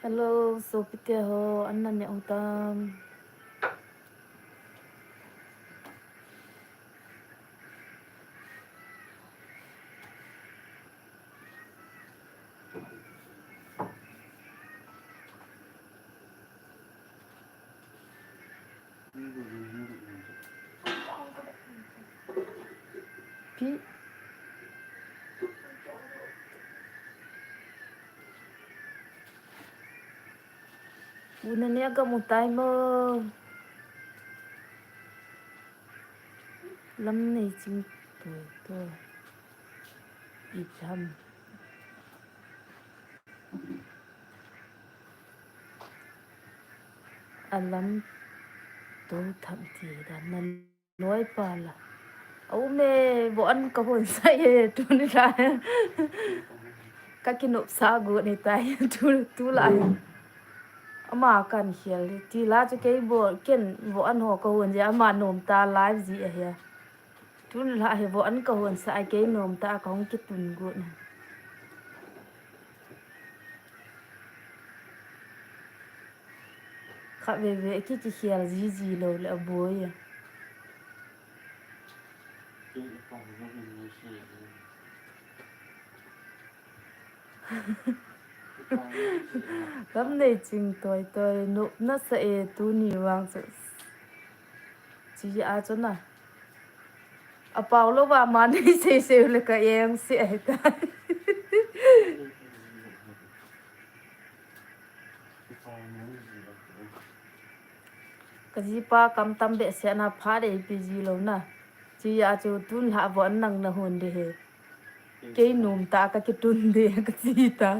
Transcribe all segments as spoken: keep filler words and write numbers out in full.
Hello, sopite ho, an na neh u tam? Pi. Una ne aga mutai mo. Lam nei ching toi toi. Itham. Alam to tham ti dan na loi pa la. Au me, vo an ka hon sa e, tuni la. Ka kinop sa gu ni tai, tu, tu la. Ama kan hial, ti la chu kei vo, ken vo an ho ka hon je, ama nom ta live ji a hia. Tun la hi vo an ka hon sa a kei nom ta a ka hong kitun gu na. Kha ve ve ki ki khial ji ji lo le a boi a. Lam nei ching toi toi, nop na sa e tuni vang chu. Chi a chu na. A pau lo va ma nei sei sei le ka eng se a heta. Ka jipa kam tam behseh na pha dei pi ji lo na. Chi a chu tun la vo an nang na hun de he. Kei nom ta ka kitun de ka chi ta.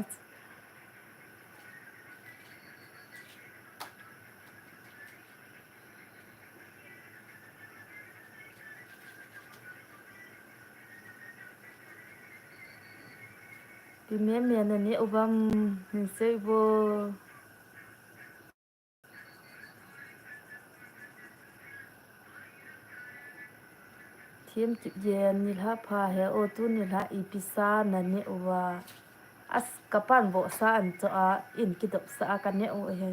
Ti me me na ne uvam min sei vo. Thim Kipgen nilhah pha he o, tu nilhah ipi sa na ne uva. As ka pan vo sa an cho a in kidop sa a ka ne u he.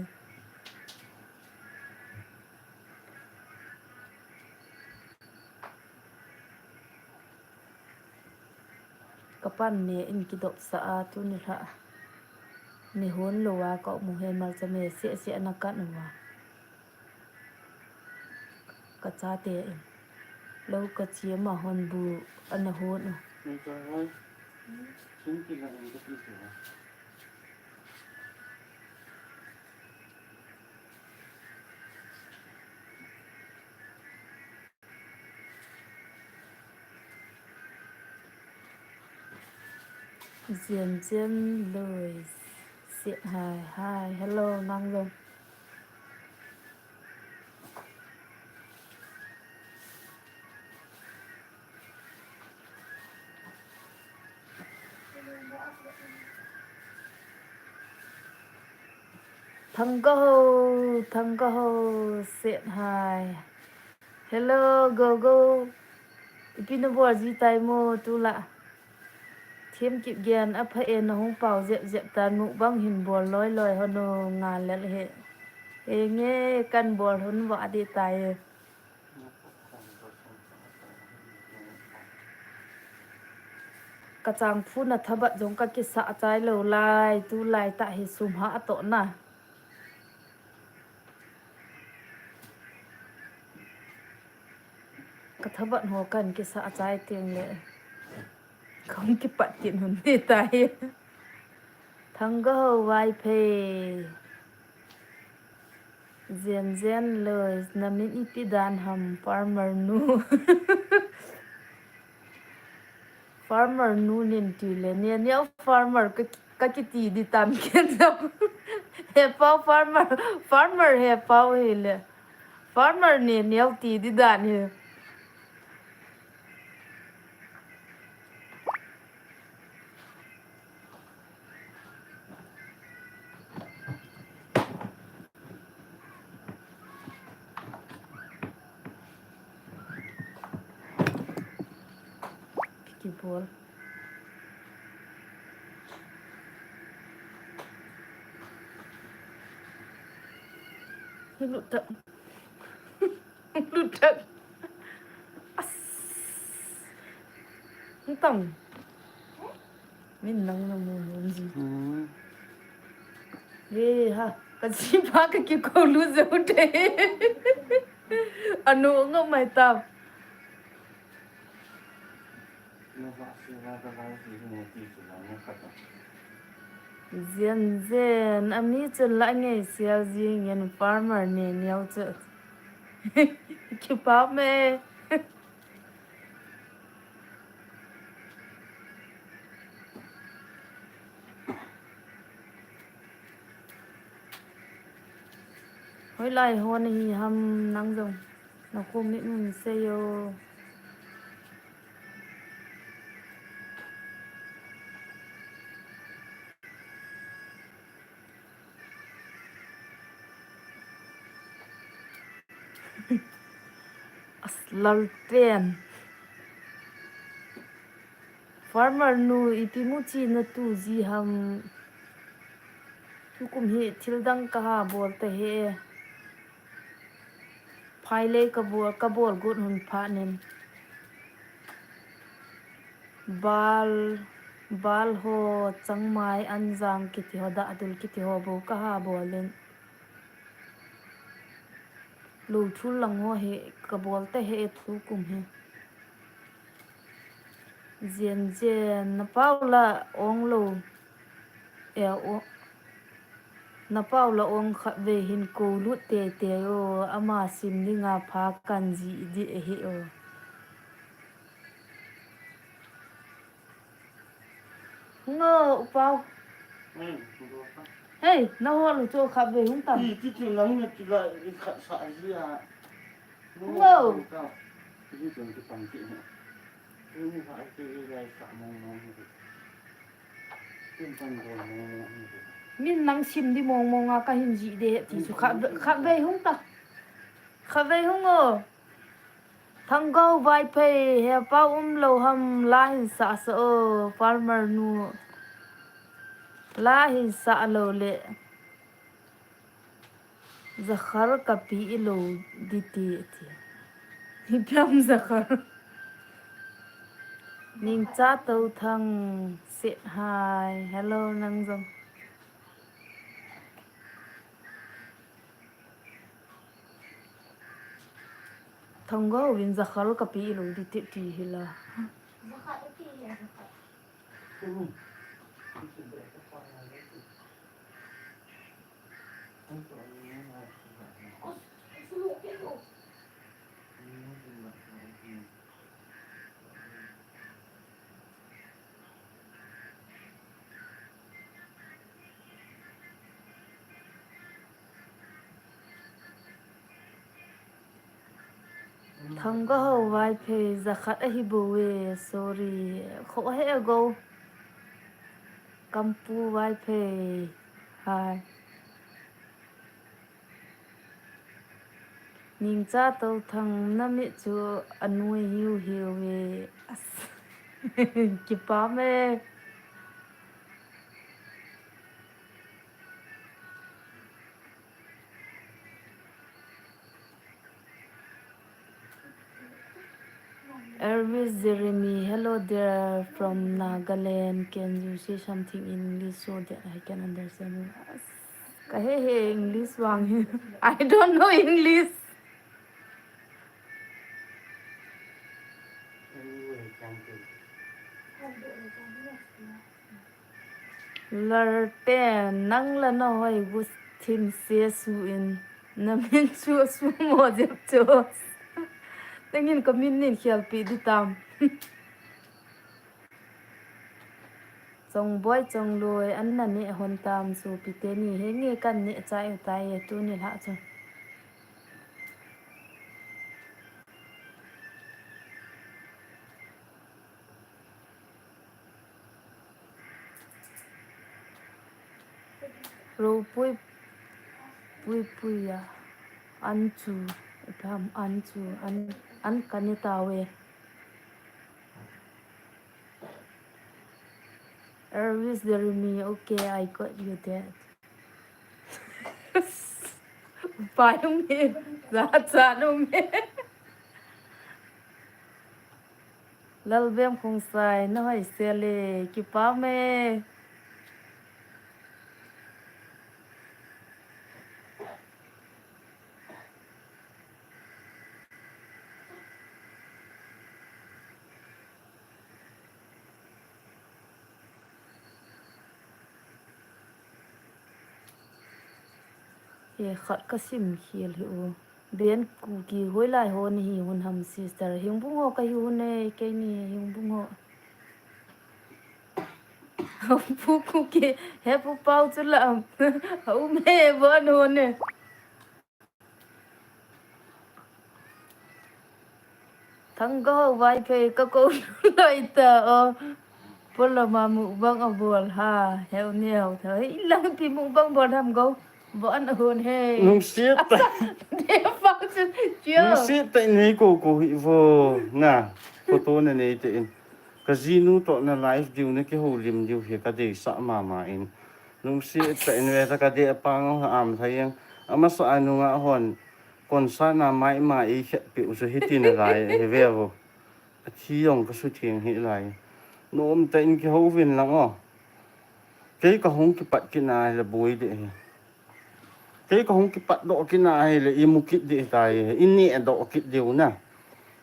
Ka pan me in kidop sa a tu nilhah. Mi hon lo a ka mu he mal cha me se se na ka nu a. Ka chate in. Lo ka chia ma hon bu ana hon u. Jem Jem Lui. Sit hai hai. Hello, nang jong. Thang ka ho, thang ka ho, sit hai. Hello, go go. Ipi na bol ji tai mo tu la. Thim Kipgen a pha e na hung pau jep jep tan mukbang hin bol loi loi ho no nga lel he. He nge kan bol hun va de tai. Ka chang phu na thabat jong ka kisa chai lo lai, tu lai ta hi sum ha a to na. Ka thabat ho kan kisa a chai teng le. Ka hung kipat tin hun ni tai. Thang ka ho vai phei. Jen Jen Lois, na min ipi dan ham, farmer nu. Farmer nu nin tile, ne neo farmer ka, ka kiti di tam ken jong. He pau farmer, farmer he pau hile. Farmer ne neo ti di dan hi. Kibol. Hilut ta. Lutak. As. Hung tang. Min nang na mu mu ji. Hmm. Ye ha. Ka ji pa ka ki ko lu zo te. Anu ngo mai ta. Jen Jen, ami chun la ngei sial jing in farmer ne niau chu. Kipah me. Hoilai hon hi ham nang jong. Na comment un sei o. As lal pen. Farmer nu ipi mu chi na tu ji ham. Tukum hi thil dang ka ha bol ta he. Phai lei ka bol, ka bol got hun pha nin. Bal, bal ho changmai anjang kiti ho da dul kiti ho bo ka ha bol in. Lu thul lang ho hi ka bol ta he tukum hi. Jen Jen, na pau la ong lo. E o. Na pau la ong khat ve hin ko lut te te o. Ama sim dinga pha kan ji di e he o. Ngo, u pau. Hmm, tu tu. Hei, na ho lu cho khat ve hung tam. Ti, ti, ti, nang na ti la, i khat sa ji a. Ngo. Ti, ti, ti, ti, pang ti. Ni ha, ti, i lai sa mong mong ni. Tin pang go mong mong ni. Min nang sim di mong mong a ka hin ji de ti su khat, khat ve hung ta. Khat ve hung o. Thanggou Vaiphei, he pau um lo ham la hin sa sa o, farmer nu. La hin sa lo le. Zakhar ka pi i lo di ti ti. Hi piam zakhar. Ningcha Touthang, sit hi. Hello, nang jong. Thanggou in zakhar ka pi i lo di ti ti hi la. Thanggou Vaiphei, zakhat ahi bou e, sorry. Kho he go. Kampu Vaiphei. Hi. Ningcha Touthang, na mit chu anoi hiu hiu e. As. Kipah me. Elvis Jeremy, hello there from Nagaland. Can you say something in English so that I can understand you? Ka he he English vang hi. I don't know English. Larte, nang la na hoi gu thim se su in. Namin chu sumo jep chu. Nangin kamin nin khelpi di tam. Chongboi chongloi an na neh hon tam chu pi teni he nge kan neh chai u tai e tuni lah chu. Ropui, pui pui a. An chu, tham an chu, an, an kani tawe. Elvis Jeremy, okay, I got you that. Pai um he, za cha um he. Lalbem Khongsai, na hoi sele, kipah me. He khat ka sim khel hi u. Ben Kuki hoilai ho nahi hun ham sister. Hingbung ho kahi hun e, keini Hingbung ho. Pu Kuki, he Pu Pau chu lam. Aume bon ho ne. Thanggo Vaiphei ka ko loi ta o. Polama mukbang abol ha. Heu neo tha. Ilang pi mukbang bol ham go. Bo an ahun he. Lungsiat ta. De pa chu chio. Lungsiat ta in hei ko ko hi vo. Na. Photo na nei te in. Ka jinu toh na live diu na kihoulim diu hi ka deisah mama in. Lungsiat ta in ve ta ka dei a pang a am thai ang. Amasa a nunga hon. Concert na mai mai i khet pi u chu hiti na lai hi ve vo. A thi jong ka sutheng hi lai. Nom ta in kihouvin lang o. Kei ka hung kipat kit na hi la boi de hi. Kei ka hung kipat doh kit na hi le i mu kit di tai hi. I neh doh kit diu na.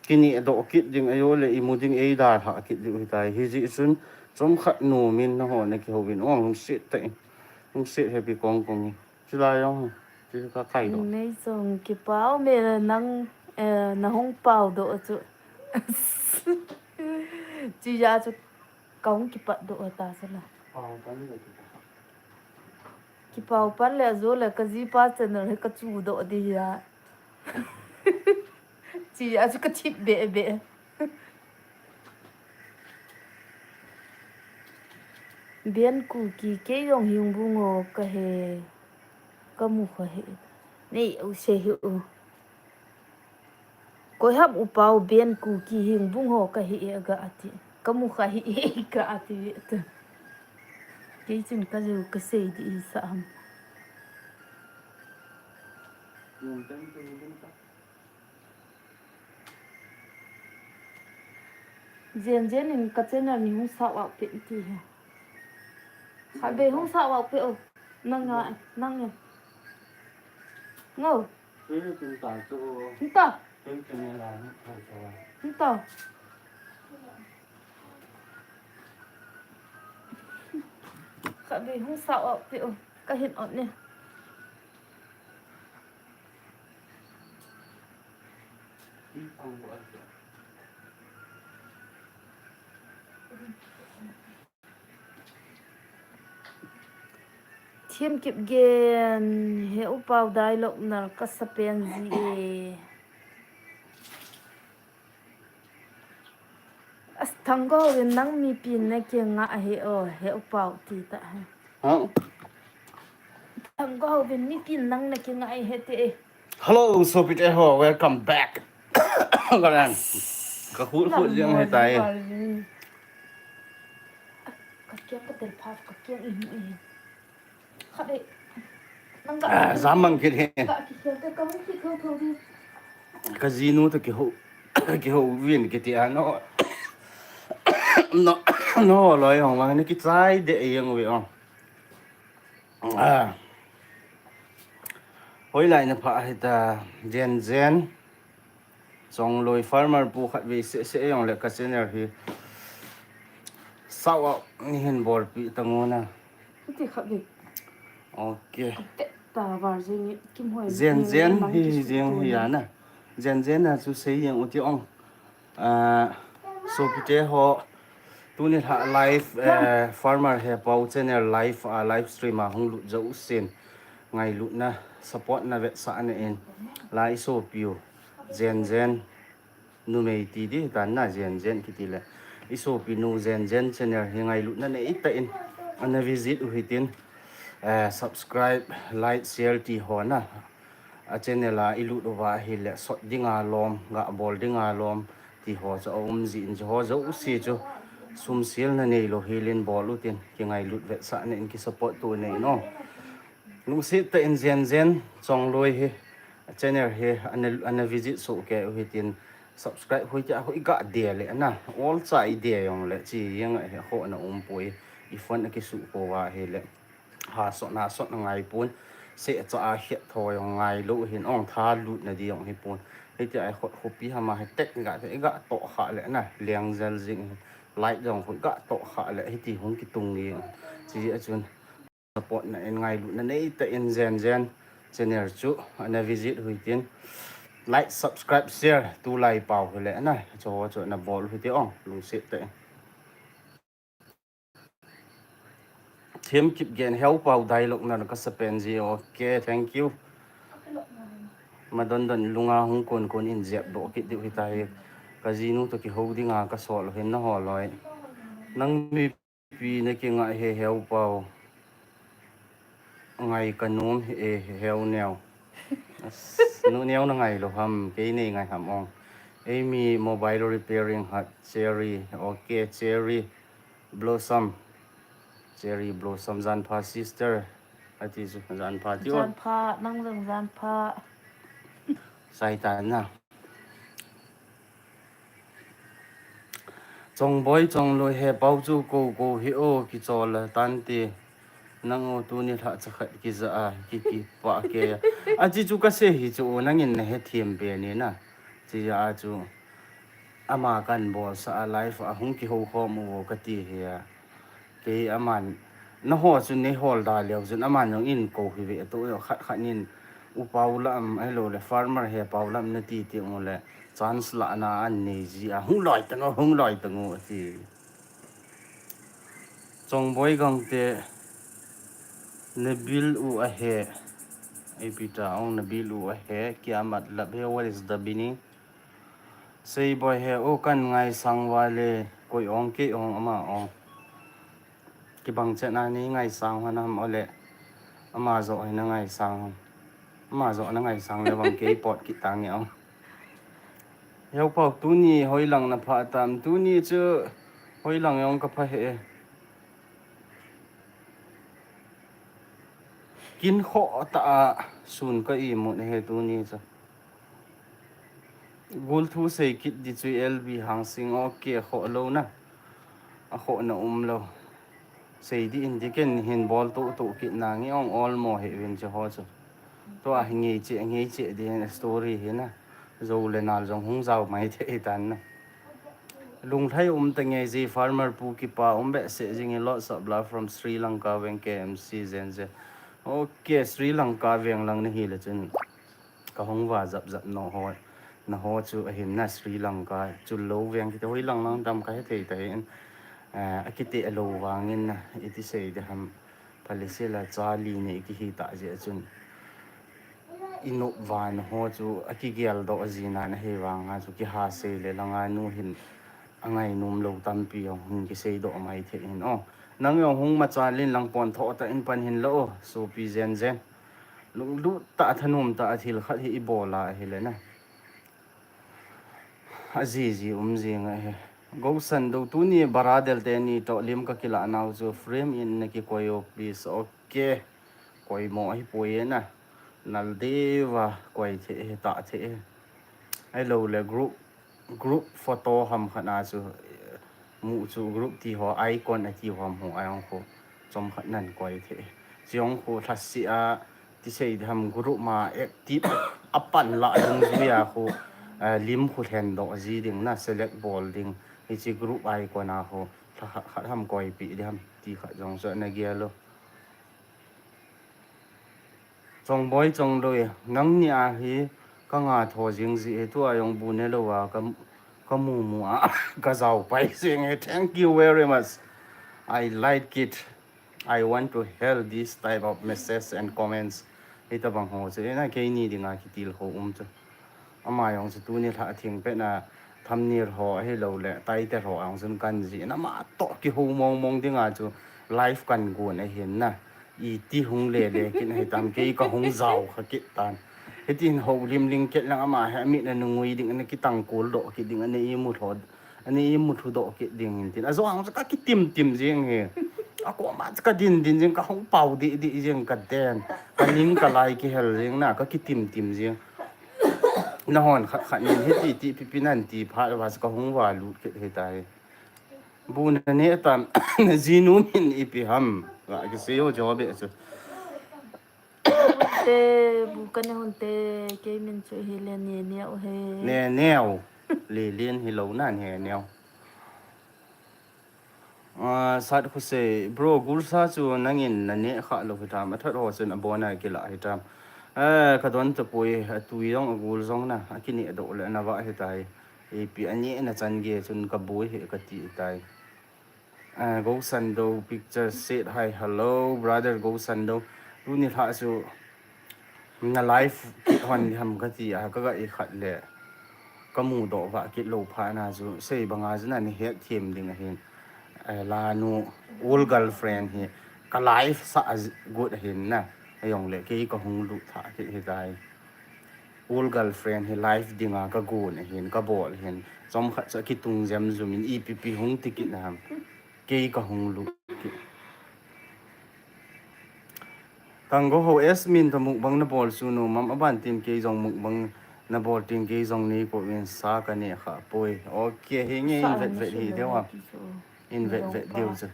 Ki neh doh kit ding ajo le i mu ding ei dalha kit diu hi tai. Hijeh chun chomkhat nom in na ho na kihouvin o lungsiat ta in. Lungsiat happy kong kong in. Chulai jong, chu ka kai doh. Nei jong kipah me nang, eh, na hung pau doh chu. Chuja chu ka hung kipat doh ta chu la. Pau pan le kipah. Kipau pan le ajo le ka jipa channel hi ka chu doh di a. Chuja chu ka thip be be. Ben Kuki kei jong Hingbung o ka he, ka mu kha he. Nei u se hi u. Koi ham u pau Ben Kuki Hingbung ho ka he e ga ati. Ka mu kha he e ga ati ve tu. Kei chun ka ju ka sei di i sa ham. Jen jen in ka channel ni hung sao au pe ti he. Kha be hung sao au pe o. Nang nga, nang nga. Ngo. Nta. Nta. Nta. Kha be hung sao au pe o. Ka hin ot ne. Thiam Kipgen, he u pau dialogue nal ka sa pen ji e. As Thanggo in nang mi pin na ke nga he o, he u pau ti ta he. Hah? Thanggo in mi pin nang na ke nga he te e. Hello, sopite ho, welcome back. Ka lang. Ka khut khut jeng he tai. Ka kiang ka tel pha, ka kiang in in. Kha be. Nang ka. Ah, zaman kit he. Ka ki kiang ka ka ki ko ko di. Ka jinu to ki ho. Ki ho vin ki ti a no. No, no, loi hong lang ni ki chai de yang ve ong. Ah. Hoilai na pha hita Jen Jen. Chongloi farmer pu khat vei seh seh jong le ka channel hi. Sao a ni hin bolpi ta ngo na. Ti khat vei. Okay. Te. Jen jen hi jeng hi ana. Jen jen a chu sei jeng uti ong. Ah, sopite ho, tuni lha live, eh, Farmer He Pau channel live, ah, live stream a hung lut jou sin. Ngailutna, support na vetsahna in. Lai sopiu. Jen jen. Numei ti di tan na jen jen kiti le. I sopi nu jen jen channel hi ngailutna nei ta in. Ana visit u hitin. Eh, subscribe, like, share ti ho na. A channel a i lut uva ahile sot dinga lom, ga bol dinga lom, ti ho chu a um jin chu ho jouse chu sum sil na nei lou hilin bol utin, kingailut vetsahna in ki support tu nei no. Lungset tah in jen jen Chongloi hi, a channel hi, ana, ana visit soh kei u hitin, subscribe hoi tia hoi ga de le na, all cha i de jong le, chi jeng a hi, ho na um poi, i phone a ki su ko va hi le. Ha sot na sot na ngai pon, se cha a het tho jong ngai lou hin ong tha lut na di jong hi pon. Hiti a hot khopi hama hi tek ga te ga to kha le na, leng jel jing hi. Light jong khu ga to kha le hiti hung ki tung ni. Chi a chun support na in ngailutna nei ta in jen jen channel chu ana visit hui tin. Like, subscribe, share, tu lai pau hi le na. Cho cho na bol hui ti ong, lungset tah in. Thim kip gen heu pau dialogue na ka sa pen ji. Okay, thank you. Ma don don lunga hung kun kun in jep do kit diu hita hi. Ka jinu to ki ho dinga ka sol hin na ho loi. Nang mipi na ki ngai he heu pau. Ngai ka nom he, he heu neo. As, nu neo na ngai lo ham, kei nei ngai ham ong. Ei mi mobile repairing hat Cherry. Okay, Cherry Blossom. Cherry Blossom, jan pha sister. Ati chu, jan pha ti o. Jan pha, nang jong jan pha. Sai ta na. Chongboi, Chongloi, He Pau chu ko ko hi o, kichol a tan ti. Nang o tuni lha cha khat kija a, ki, ki pa ke a. A chi chu ka se hi chu o, nangin na he thiam pe ni na. Chi a chu. Ama kan bol sa a live a hung ki ho khom u ka ti hi a. Kei aman, na ho chu nei hol da leu chun aman jong in ko hi ve to, khat khat nin u pau lam, ahilou le farmer he pau lam na ti ti u le chance la na an nei ji a, hung loi tang o, hung loi tang o ti. Chongboi Gangte, na bil u a he, ei pi ta ong na bil u a he, kya matlab hai, what is the meaning? Sei boi he, o kan ngaisang vale, koi ong kei ong ama ong. Kibang chet na nei ngaisang hon ham o le. Ama jo hi na ngaisang hon. Ama jo na ngaisang le vang kei pot kit tang nge ong. Heu pau tuni hoilang na pha tam, tuni chu hoilang jong ka pha he. Kin kho ta a sun ka imut he tuni chu. Gul thu sei kit di chu L B Hangsing, okay, kho lo na. A kho na um lo. Sei di in di ken hin bol tu tu kit na nge ong ol mo he vin che ho chu. Tua hi ngei che, ngei che di hin story hi na. Zo le nal jong hung jao mai thei tan na. Lunglhai um ta nge ji farmer pu kipa um behseh jing in, lots of love from Sri Lanka veng K M C jen jen. Okay, Sri Lanka veng lang na hi le chun. Ka hung va jap jap no ho, na ho chu ahin na Sri Lanka, chu lo veng kiti hoi lang lang dam ka he thei ta hin, eh, a kiti a lo vang in na, iti sei de ham, phalisi la cha li nei ki hi ta je chun. I nop van ho chu a ki gel do a ji na na he vang a chu ki ha sei le lang a nu hin a ngai num lo tampi hung hin ki sei do mai thei hin o. Nang jong hung ma chan lin lang pon tho ta in pan hin lo o, sopi jen jen. Lunglut tah, thanom tah a thil khat hi i bol a hi le na. A jiji um jing a hi. Gousan do tuni bara del te ni to lim ka kila nau chu frame in na ki koi o please. Okay. Koi mo hi poi na. Nal deva koi the hi ta the. Ai lo le group group photo ham khat na chu, eh, mu chu group ti ho icon a ti ho mu ai ong khu chom khat nan koi the. Chi ong khu thasi a ti sei ham group ma active a pan la dung ju ya khu, eh, lim khu hlen do ji ding na select bol ding. Hi chi group icon a khu khat khat ham koi pi di ham ti khat jong chu na gel lo. Chongboi Chongloi, nangni a hi ka nga tho jing ji e, tua jong bu ne lou a ka, ka mu mu a ka jao pai jing e. Thank you very much. I like it. I want to hear this type of message and comments. Hitabang ho chu, ena keini dinga kitilkhou um chu. Ama jong chu tuni lha thing pet na thumbnail ho ahilou le title ho a jong chun kan ji na, ama toh kihou mong mong dinga chu live kan gon ahin na. Iti hung le le kit na hitam, kei ka hung jao kha kit tan. Hitin houlim ling kit lang ama hi amit na nungui ding, ana kitang kul doh kit ding, ana imu tho, ana imu thu doh kit ding in tin. Ajong chu ka kitim tim jing hi. Akoma chu ka din din jing, ka hung pao di di jing ka den. Ka ning ka lai kihel jing na, ka kitim tim jing. Nahon khat khat nin hiti ti pipi nan ti phat va chu ka hung va lut kit hitai. Bu na ne tam, na jinu min ipi ham. Ga kisei o jo be chu. Te, bu ka ne hon te, kei min chu hi le ne neo he. Ne neo. Le lin hi lo nan he neo. Ah, Sat Khose, bro, gulsa chu nangin na ne kha lou hitam, athat ho chun abona kila hitam. Eh, ka don tapoi, atui jong agul jong na, akine doh le na va hitai. Ipi ani na chan ge chun ka boi he ka ti tai. Ah, Go Sando picture said hi, hello, brother Go Sando. Tuni lha chu na live kit hon ham ka ti a, ka ga i khat le. Ka mu doh va kit lou pha na chu, sei banga chu na ni het them ding ahin. Eh, lanu, old girlfriend hi, ka live sa a zi-, gut ahin na. Ajong le, kei ka hung lut tha kit hitai. Old girlfriend hi live dinga ka gon ahin, ka bol ahin. Chomkhat chu kitung jem jum in ipi pi hung ti kit na ham. Kei ka hung lut kit. Kang go ho S min to mukbang na bol su no mam aban tin kei jong mukbang na bol tin kei jong nei ko in sa ka ne kha poi. Okay, hi nge in vet vet hi deu a. In vet vet deu chu.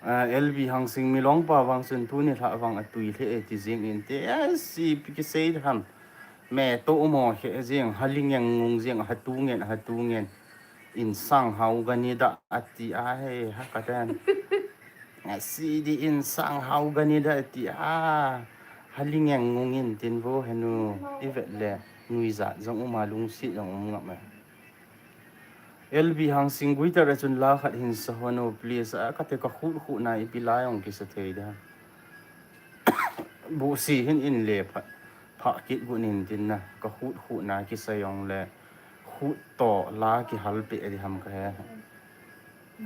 Ah, L B Hangsing, milong pa vang chun tuni lha vang atui lhe e ti jing in te. Eh, si pi kisei ham. Me to mo he jing, ha lingeng ngung jing, ha tu ngen, ha tu ngen. Insang hao gani da ati a he, ha ka ten. Nga si di insang hao gani da ati a. Ha lingeng ngung in tin vo henu. I vet le, nuijat jong um a, lungsit jong um ngam e. L B Hangsing, guitar a chun la khat hin sa hon o, please. A ka te ka khut khut na ipi la jong kisa thei da. Bu si hin in le phat, pha kit gu nin tin na, ka khut khut na kisa jong le, khut to la kihal pe di ham ka he.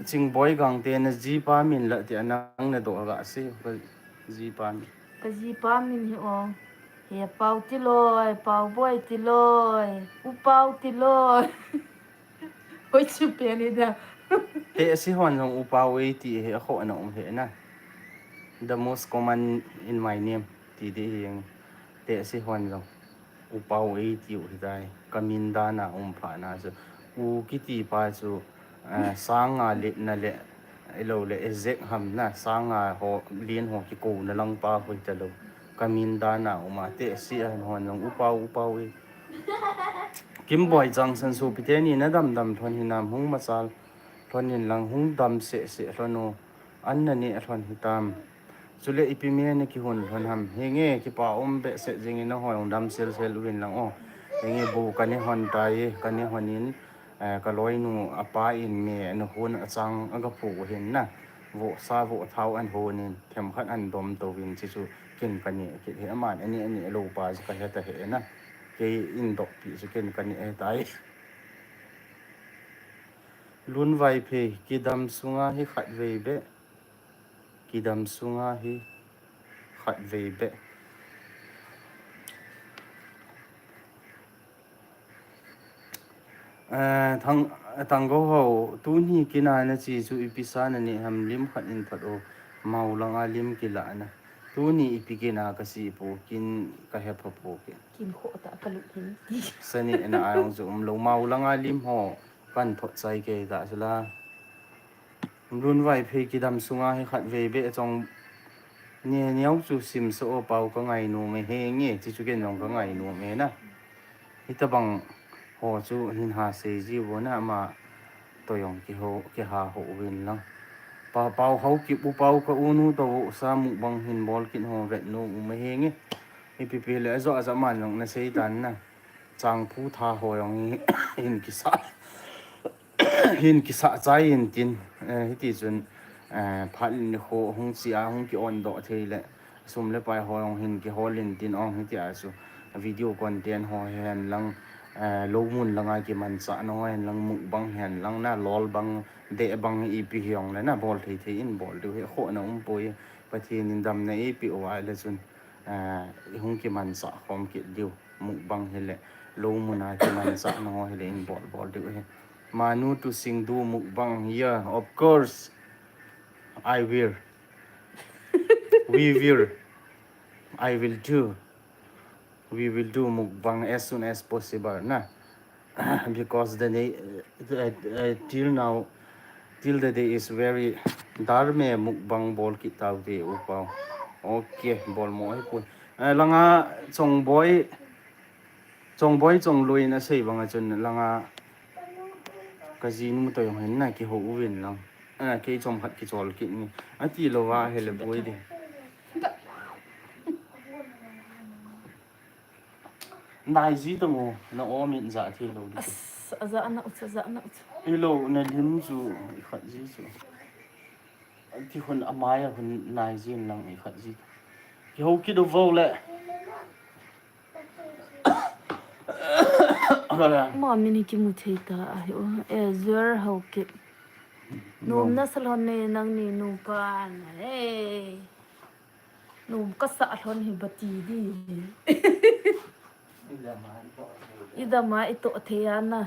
Chingboi Gangte, na jipa min la ti a nang na do ga si, ka jipa min. Ka jipa min hi o. He Pau Tiloi, Pau Boi Tiloi, U Pau Tiloi. Hoi chu pe ni da. Te si hon jong U Pau ei ti he a kho na um he na. The most common in my name ti di hi jeng. Te si hon jong U Pau ei ti u hi dai. Ka min da na um pha na chu. U kiti pa chu, eh, sanga le na le, ilo le ezek ham na, sanga ho, lien ho ki ko na lang pa hoi ta lo. Ka min da na um a te si a hon jong U Pau, U Pau ei. Kimboi Changsan, sopi teni na dam dam lhon hinam, hung machal lhon in lang, hung dam se se lhon u, an na ne lhon hitam. Chule ipi me na kihon lhon ham. Henge kipa um behseh jing in, na hoi hung dam sel sel uvin lang o. Henge bu ka ne hon tai, ka ne hon in, eh, ka loinu a pa in me na hon a chang a ga pu hin na. Vo sa vo thau an hon in, themkhat an dom to vin chi chu kin ka ne kit he, aman ani ani lo pa chu ka he ta he na. Kei in dok pi chu ken ka ne he tai. Lun Vaiphei, kidam sunga hi khat vei be. Kidam sunga hi khat vei be. Eh, thang, thang go ho, tuni kina na chi chu ipi sa na ni ham, lim khat in phat o, mau langa lim kila na. Tuni ipi kina ka si po kin ka he pha po kin. Kin kho ta ka lut hin. Sani na ayong chu um lo, mau langa lim ho kan thot chai ke ta chu la. Lun Vaiphei, kidam sunga hi khat vei be chong ne neo chu sim so o Pau, ka ngai nom e, henge chi chu ken jong ka ngai nom e na. Hitabang ho chu hin ha sei ji vo na, ama to jong kiho, kiha ho uvin lang. Pa, Pau Haokip, U Pau ka u nu to vo sa mukbang hin bol kit ho vet nom um e, henge. Ipi pi le ajo aja man jong na sei tan na. Changphu tha ho jong hi hin kisa. Hin kisa chai in tin. Eh, hiti chun, eh, phat ni kho hung chi a hung ki on doh thei le. Sum le pai ho jong hin ki hol in tin ong hiti a chu. Video content ho hen lang, eh, lo mun langa ki man cha no hen lang mukbang hen lang na lol bang de bang ipi hi jong le na bol thei thei in bol diu hi kho na um poi. Pathen in damna ipi o ai le chun. Ah, i hung kimanchah khom kit diu mukbang hi le lo muna kimanchah nangho hi le in bol bol diu hi. Manu to sing do mukbang, yeah, of course. I will. We will. I will do. We will do mukbang as soon as possible na. Because the day, uh, uh, till now, till the day is very dark me mukbang bol kit tau te u pau. Okay, bol mo hi pun. Eh, langa Chongboi, Chongboi Chongloi na sei banga chun langa ka jinu to jong hin na ki ho uvin lang. Ah, kei chom khat ki chol kit ni. Ati lo va he le boi de. Nai ji to mo, na o min ja thei lo di. As, aja na ucha, aja na ucha. I lo na lim chu, i khat ji chu. Ti hun amai a hun nai ji lang i khat ji. Ki ho ki do vo le. Ala. Ma min ki mu thei ta a hi o. E zer ho ki. Nom na salon ne nang ni nu pa na. Hey. Nom ka sa lhon hi bati di. Idama i to thei ana.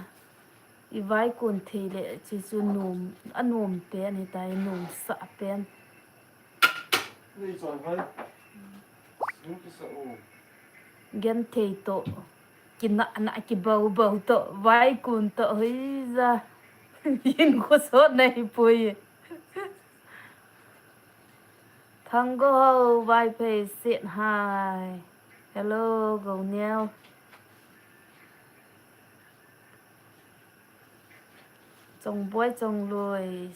I vai kun thei le chi chu nom, a nom pen hi tai nom sa pen. Ni chon vai. Ni ki sa u. Gen thei to. Ki na na ki bau bau to. Vai kun to hui ja. Yin ko so nei pui. Thanggo Vaiphei sit hai. Hello, Go Neo. Chongboi Chongloi.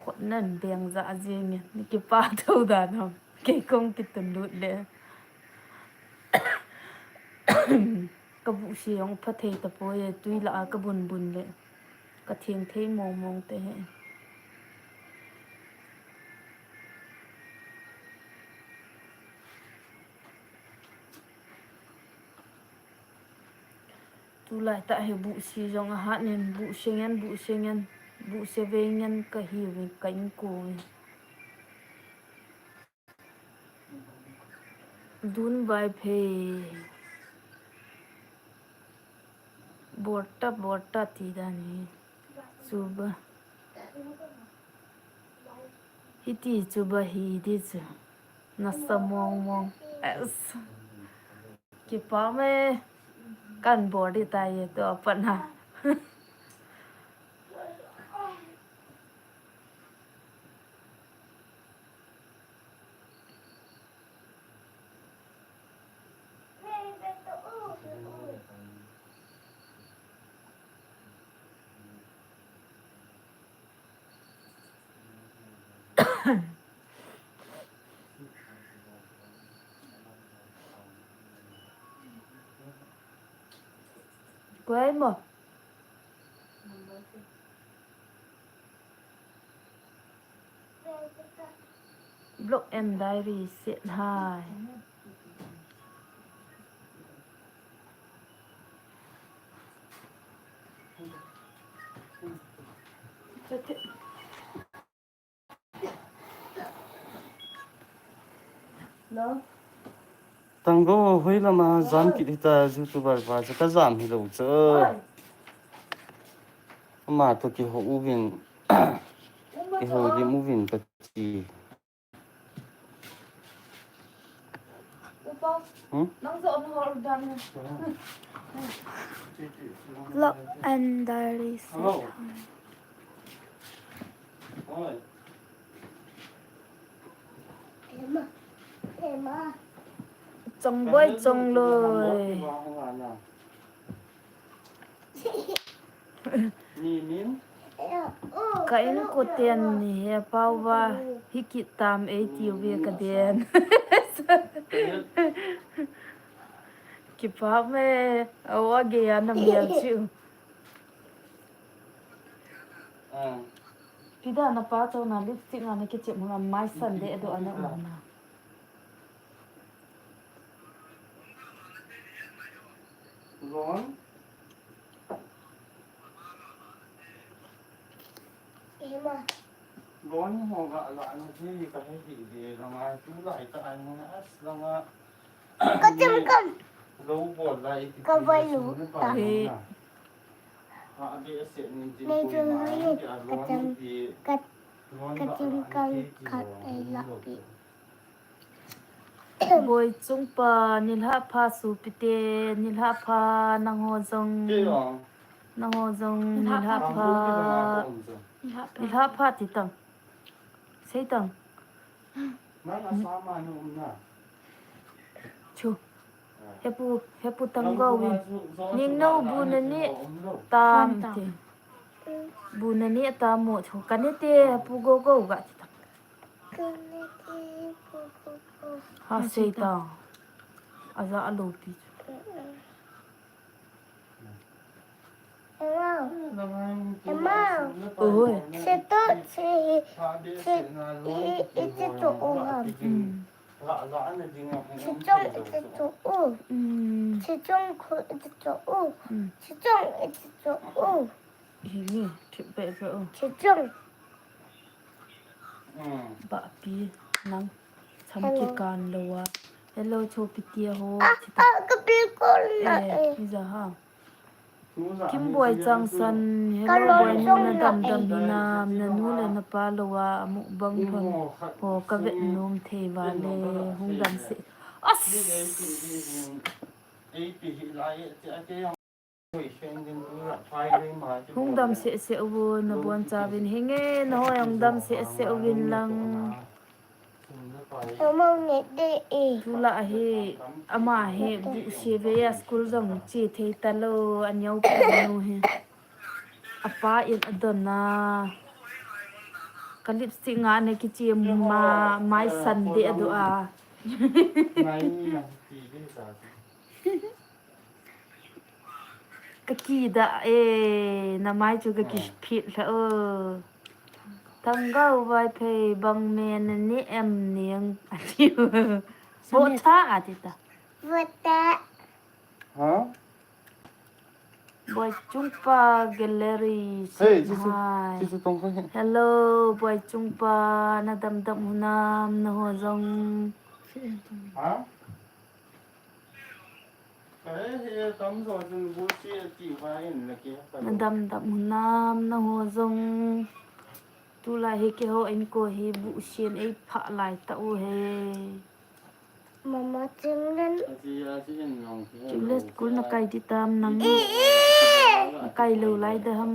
Khut nan beng ja jing. Ni kipa tho da nam. Kei kong kitun lut le. Ka bu si jong pha thei ta poi, tui la a ka bun bun le. Ka theng thei mong mong te he. Tulai ta he bu si jong a hat nen, bu se ngen, bu se ngen, bu se ve ngen ka hi ve ka in ko ve. Dun Vaiphei. Borta, borta ti dan hi. Chuba. Hiti chuba hi di chu. Nasa mong mong. Es. Kipa me. Kan bor di ta ye to apana. Kuai mo. Blog and Diary sit hai. Hello? Tanggo, hoi lama jam kit hita YouTuber pa chu ka jam hi lo chu. Ama to ki ho uvin. Ki ho di uvin ka ti. Hmm? Vlog and diaries. Hello. Oi. Chongboi Chongloi. Ka in ko ten ni he pau va hi kit tam ei tiu ve ka den. Kipa me, awa ge ya na mial chu. Ah. Pida na pa chau na lipstick nga na kichep hung a mai san de do ana um na. Ron? Ema. Ron ho ga la na ji ka he hi de la ma tu lai ta ai mo as la ma. Ka chim kam. Lo bol lai ti. Ka vai lu ta. Nei tu hai ka chim ka, ka chim kam khat ei la pi. Boi chungpa, nilhah pha sopite, nilhah pha nangho jong. Nangho jong, nilhah pha. Nilhah pha ti tang. Sei tang. Chu. Hepu, hepu Tanggou in. Ningno bu na ne tam te. Bu na ne tam mo chu. Ka ne te hepu Gogo ga ti tang. Ha sei ta. Aja a lopi. Oi. Sichong iti chu u ham. Sichong iti chu u. Sichong khu iti chu u. Sichong iti chu u. Hi ni, thip be be u. Sichong. Ba pi nang. Cham kikan lo a. Hello, Chopi tia ho. Ah, ah, ka pi ko na eh. Iza ha. Kimboi Changsan, hello, boi nu na dam dam hinam, na nu le na pa lo a, mukbang thon. Ho, ka vet nom thei vale, hung dam se. As! Hung dam seh seh uvin, nabon chauvin, henge, nahoi hung dam seh seh uvin lang. Tulai hi, ama hi, buhse vea school jong che thei talou, aneopen nu hi. Apa in adon a. Ka lipstick nga na kichep ma, mai san de adu a. Ka kida e, na mai chu ka kiphit lha o. Thanggou Vaiphei bang me na ne em ning ati. Vota ati ta. Vota. Ha? Boi Chungpa Gallery. Hey, Sisu, Sisu Tongkhang. Hello, Boi Chungpa, na dam dam hunam, na ho jong. Ha? Na dam dam hunam, na ho jong. Tulai hi keiho in ko hi buhsen ei pha lai ta u he. Mama chinglen. Chinglen school na kai ti tam nang. Na kai lou lai da ham.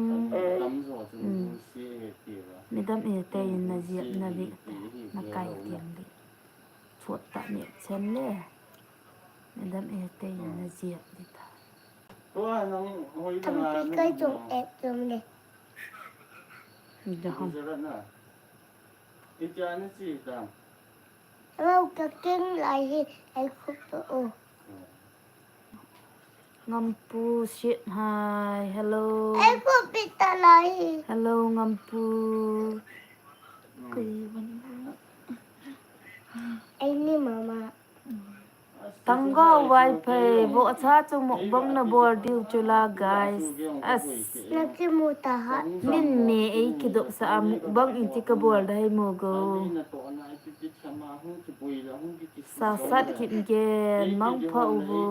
Madam e te in na jep na ve. Na kai tiang le. Chot ta ne chen le. Madam e te in na jep di ta. Thang pi kai chung e chung le. Ni da ham. Hello, ka king lai hi, ai khup to o. Ngampu Sit Hai, hello. Ai khup pi ta lai hi. Hello, Ngampu. Ai ni mama. Thanggou Vaiphei, vohcha chu mukbang na bol diu chu la, guys. As. Na kimu ta ha. Min me ei kidop sa a mukbang in ti ka bol dai mo go. Sasat Kipgen, mangpha uvo.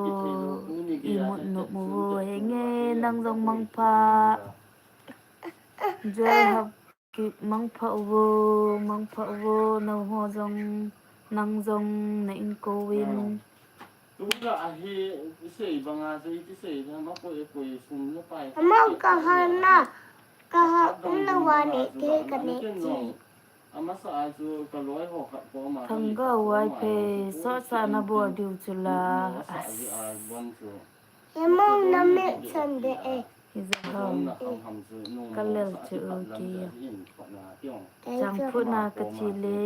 Imut nom uvo, henge nang jong mangpha. Joy Hap Kip, mangpha uvo, mangpha uvo, na ho jong, nang jong, na inkouvin. Tula ahi, isei banga, sei ti sei, na ma koi, koi, sum na pai. Ama ka ha na, ka ha, um na wa ne, ke ka ne chi. Amasa a chu ka loi ho khat ko ma. Thanggou Vaiphei, so sa na bol diu chu la. As. Hemang na me chan de e. Hi jong ham. Ka lel chu u ki. Chang phu na ka chi le.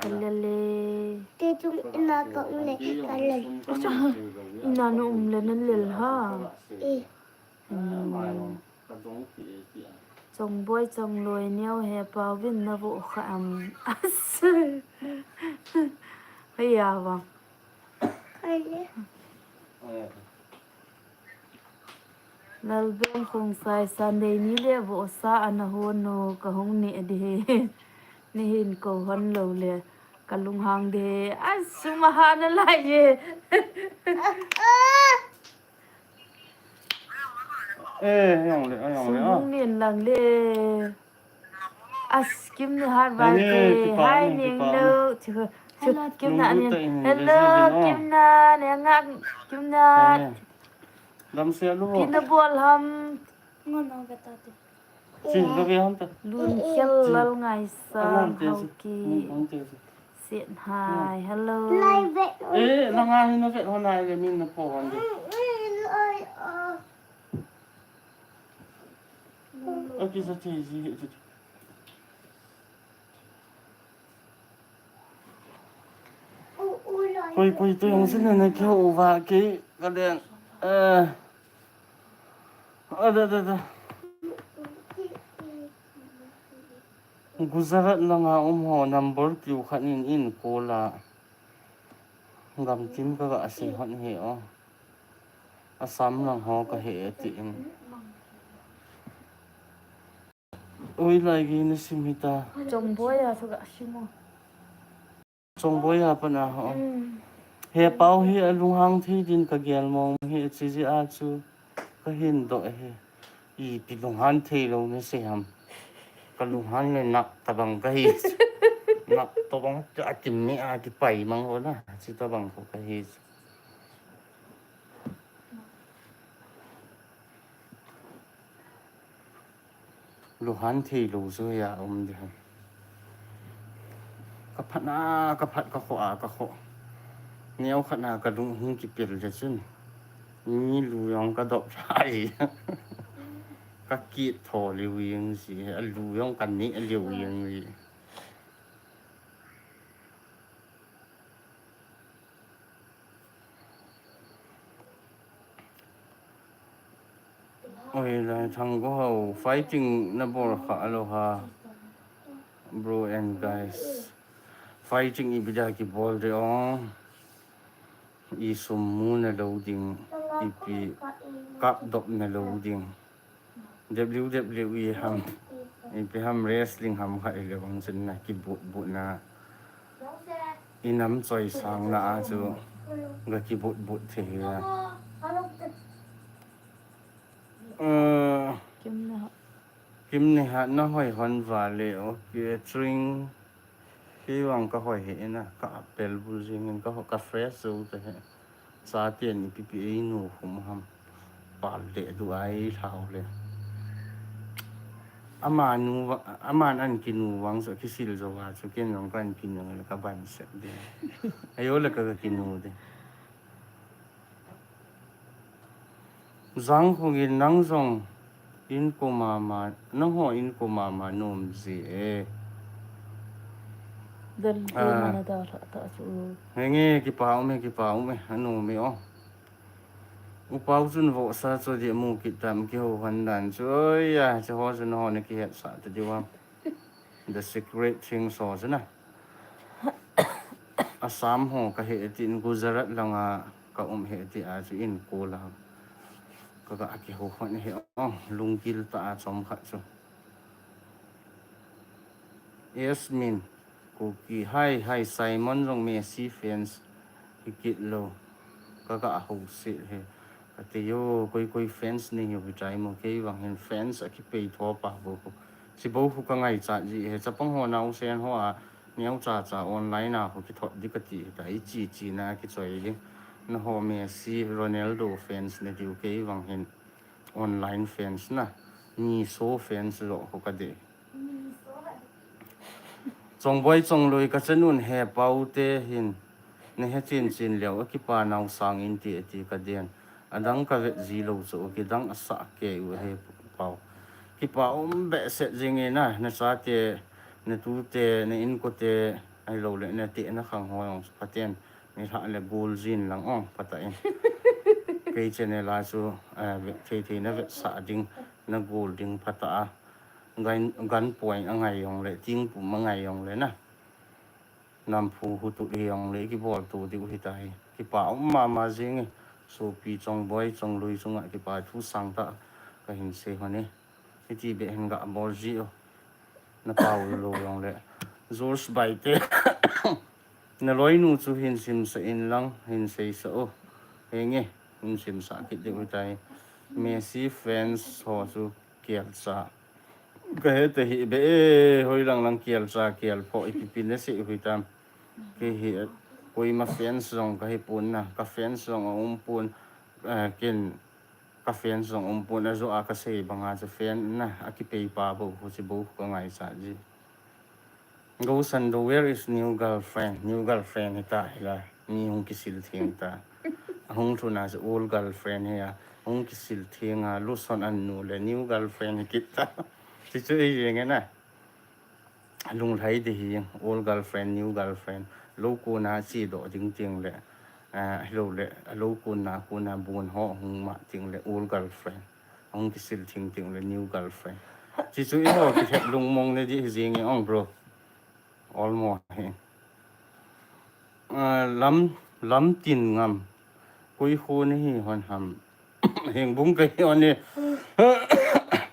Ka lel le. Ina na um le na lel ha. Chongboi chongloi neo he pao vin na vo kha am. As. Hei ya wa. Lalben Khongsai, Sunday ni le vo sa ana ho no ka hong ni di he. Ni hin ko hon lo le ka lunghang de. As, suma ha na lai ye. Eh, ayong le, ayong le. Sumung nin lang le. As, Kim ni har bai ke. Hai ning lo. Chu, chu, Kim na nin. Hello, Kim na, ne nga, Kim na. Dam se lu. Kim na bol ham. Ngon ang ka ta te. Chin, ka ve hon ta. Lun khel lal ngai sa, hau ki. Hon te si. Sit hai, hello. Eh, na nga hin na ve hon ai le min na po hon de. Okay, sa ti ji. Koi, koi, tu yang sini na kyo uva ki ka den. Eh. Ada, ada, ada. Gujarat langa um ho number kiu khat in in call a. Gamtin ka ga sei hon he o. Assam lang ho ka he ti in. Oi lai gi na sim hita. Chongboi a chu ga sim o. Chongboi a pana ho. He pao hi a lunghang thei din ka gel mong hi chi ji a chu ka hin doh he. Ipi lunghang thei lo na sei ham. Ka lunghang le nak tabang ka hi. Nak tabang a kim ni a ki pai mang ho na. Chi tabang ko ka hi. Lunghang thei lo chu ya um di ham. Ka phat na, ka phat ka kho a, ka kho. Neo khat na ka lung hung kipel le chun. Ni lu yong ka dop thai. Ka ki tho liu yeng si, a lu yong ka ni liu yeng ri. Oi, lai thang ko hau, fighting na bol kha alo ha. Bro and guys. Fighting i bida ki bol de ong. I sum mu na lo ding, ipi kap dop na lo ding. W W E ham, ipi ham wrestling ham kha i le bang chen na ki but but na. I nam choi sang na a chu ga ki but but the hi a. Uh, Kim na ha. Kim ni ha na hoi hon va le, okay, tring. Kei vang ka hoi he na, ka apel bu jing in ka ho ka fresh zo te he. Sa tian ipi pi ei nu khum ham. Pal le du ai thau le. Ama nu va, ama an ki nu vang so ki sil zo va so ken vang kan ki nu le ka ban se de. Ayo le ka ki nu de. Jang Khogin nang jong in ko mama, nang ho in ko mama nom ji e. Dal ah. Mana da la ta chu. Nge kipa um e, kipa um e, anom e o. Upau chun vo sa chu di mu kit tam ki ho han dan chu. Oi ya, chu ho chun ho ne ki het sa ta di wa. The secret thing so chun a. Assam ho ka he tin Gujarat langa ka um he ti a chu in ko la. Ka ka ki ho hon he o lunggil ta a chom khat chu. Yasmin, Kuki, hi, hi, Simon jong Messi fans hi kit lo. Ka ka ho se he. Ka te yo, koi koi fans ni hi hi tai mo kei vang hin fans a ki pei tho pa bo ko. Si bo hu ka ngai cha ji he chapang ho nau sen ho a. Neo cha cha online a ho ki thot di ka ti ta i chi chi na ki choi di. Na ho Messi, Ronaldo fans ne diu kei vang hin online fans na. Ni so fans lo ho ka de. Chongboi chongloi ka chanun he pau te hin. Ne he chin chin leo a kipa nau sang in ti ti ka den. Adang ka vet ji lo chu kidang a sa ke u he pau. Kipa um behseh jing e na, na chate, na tute, na inkote, Ahilou le, na te na khang ho jong chu phaten, ni lha le gol jin lang ong, phatah in. Kei channel a chu, eh, vet thei thei na vetsah ding, na gol ding phatah a. Gan, gan point a ngai jong le, ting pum a ngai jong le na. Namphu hutut hi jong le, kibol tu diu hi ta hi. Kipa um mama jing e. Sopi Chongboi, Chonglui chunga kipa thu sang tah ka hin sei hon e. Hiti beh hin ga bol ji o. Na pau lou jong le. George Baite. Na loinu chu hin simsa in lang, hin seisa o. Henge, hin simsa kit diu tai. Messi fans ho chu kial cha. Ka he te hi be e, hoi lang lang kial cha, kial pho ipi pi na sei hui tam. Kei hi, koima fans jong ka hi pon na, ka fans jong a um pon, eh, ken ka fans jong um pon, a jo a ka sei banga chu fan na, a kipei pa bou, hu chi bou ka ngaichat ji. Gosando, where is new girlfriend? New girlfriend hi ta hi la, mi hung kisil theng ta. A hung thuna chu old girlfriend hi a, hung kisil theng a, Luson an nu le new girlfriend hi kit ta. Chi chu i jeng e na. Lunglhai de hi, old girlfriend, new girlfriend. Lou kona chi doh ding ting le, ah, hilou le, lou kona, kona bun ho hung ma ting le, old girlfriend. Hung kisil theng ting le, new girlfriend. Chi chu i ho ki het lungmong ne di hi jing e ong, bro. Olmo hi. Ah, lam, lam tin ngam. Koi kho ni hi hon ham. Heng bung ka hi hon ni.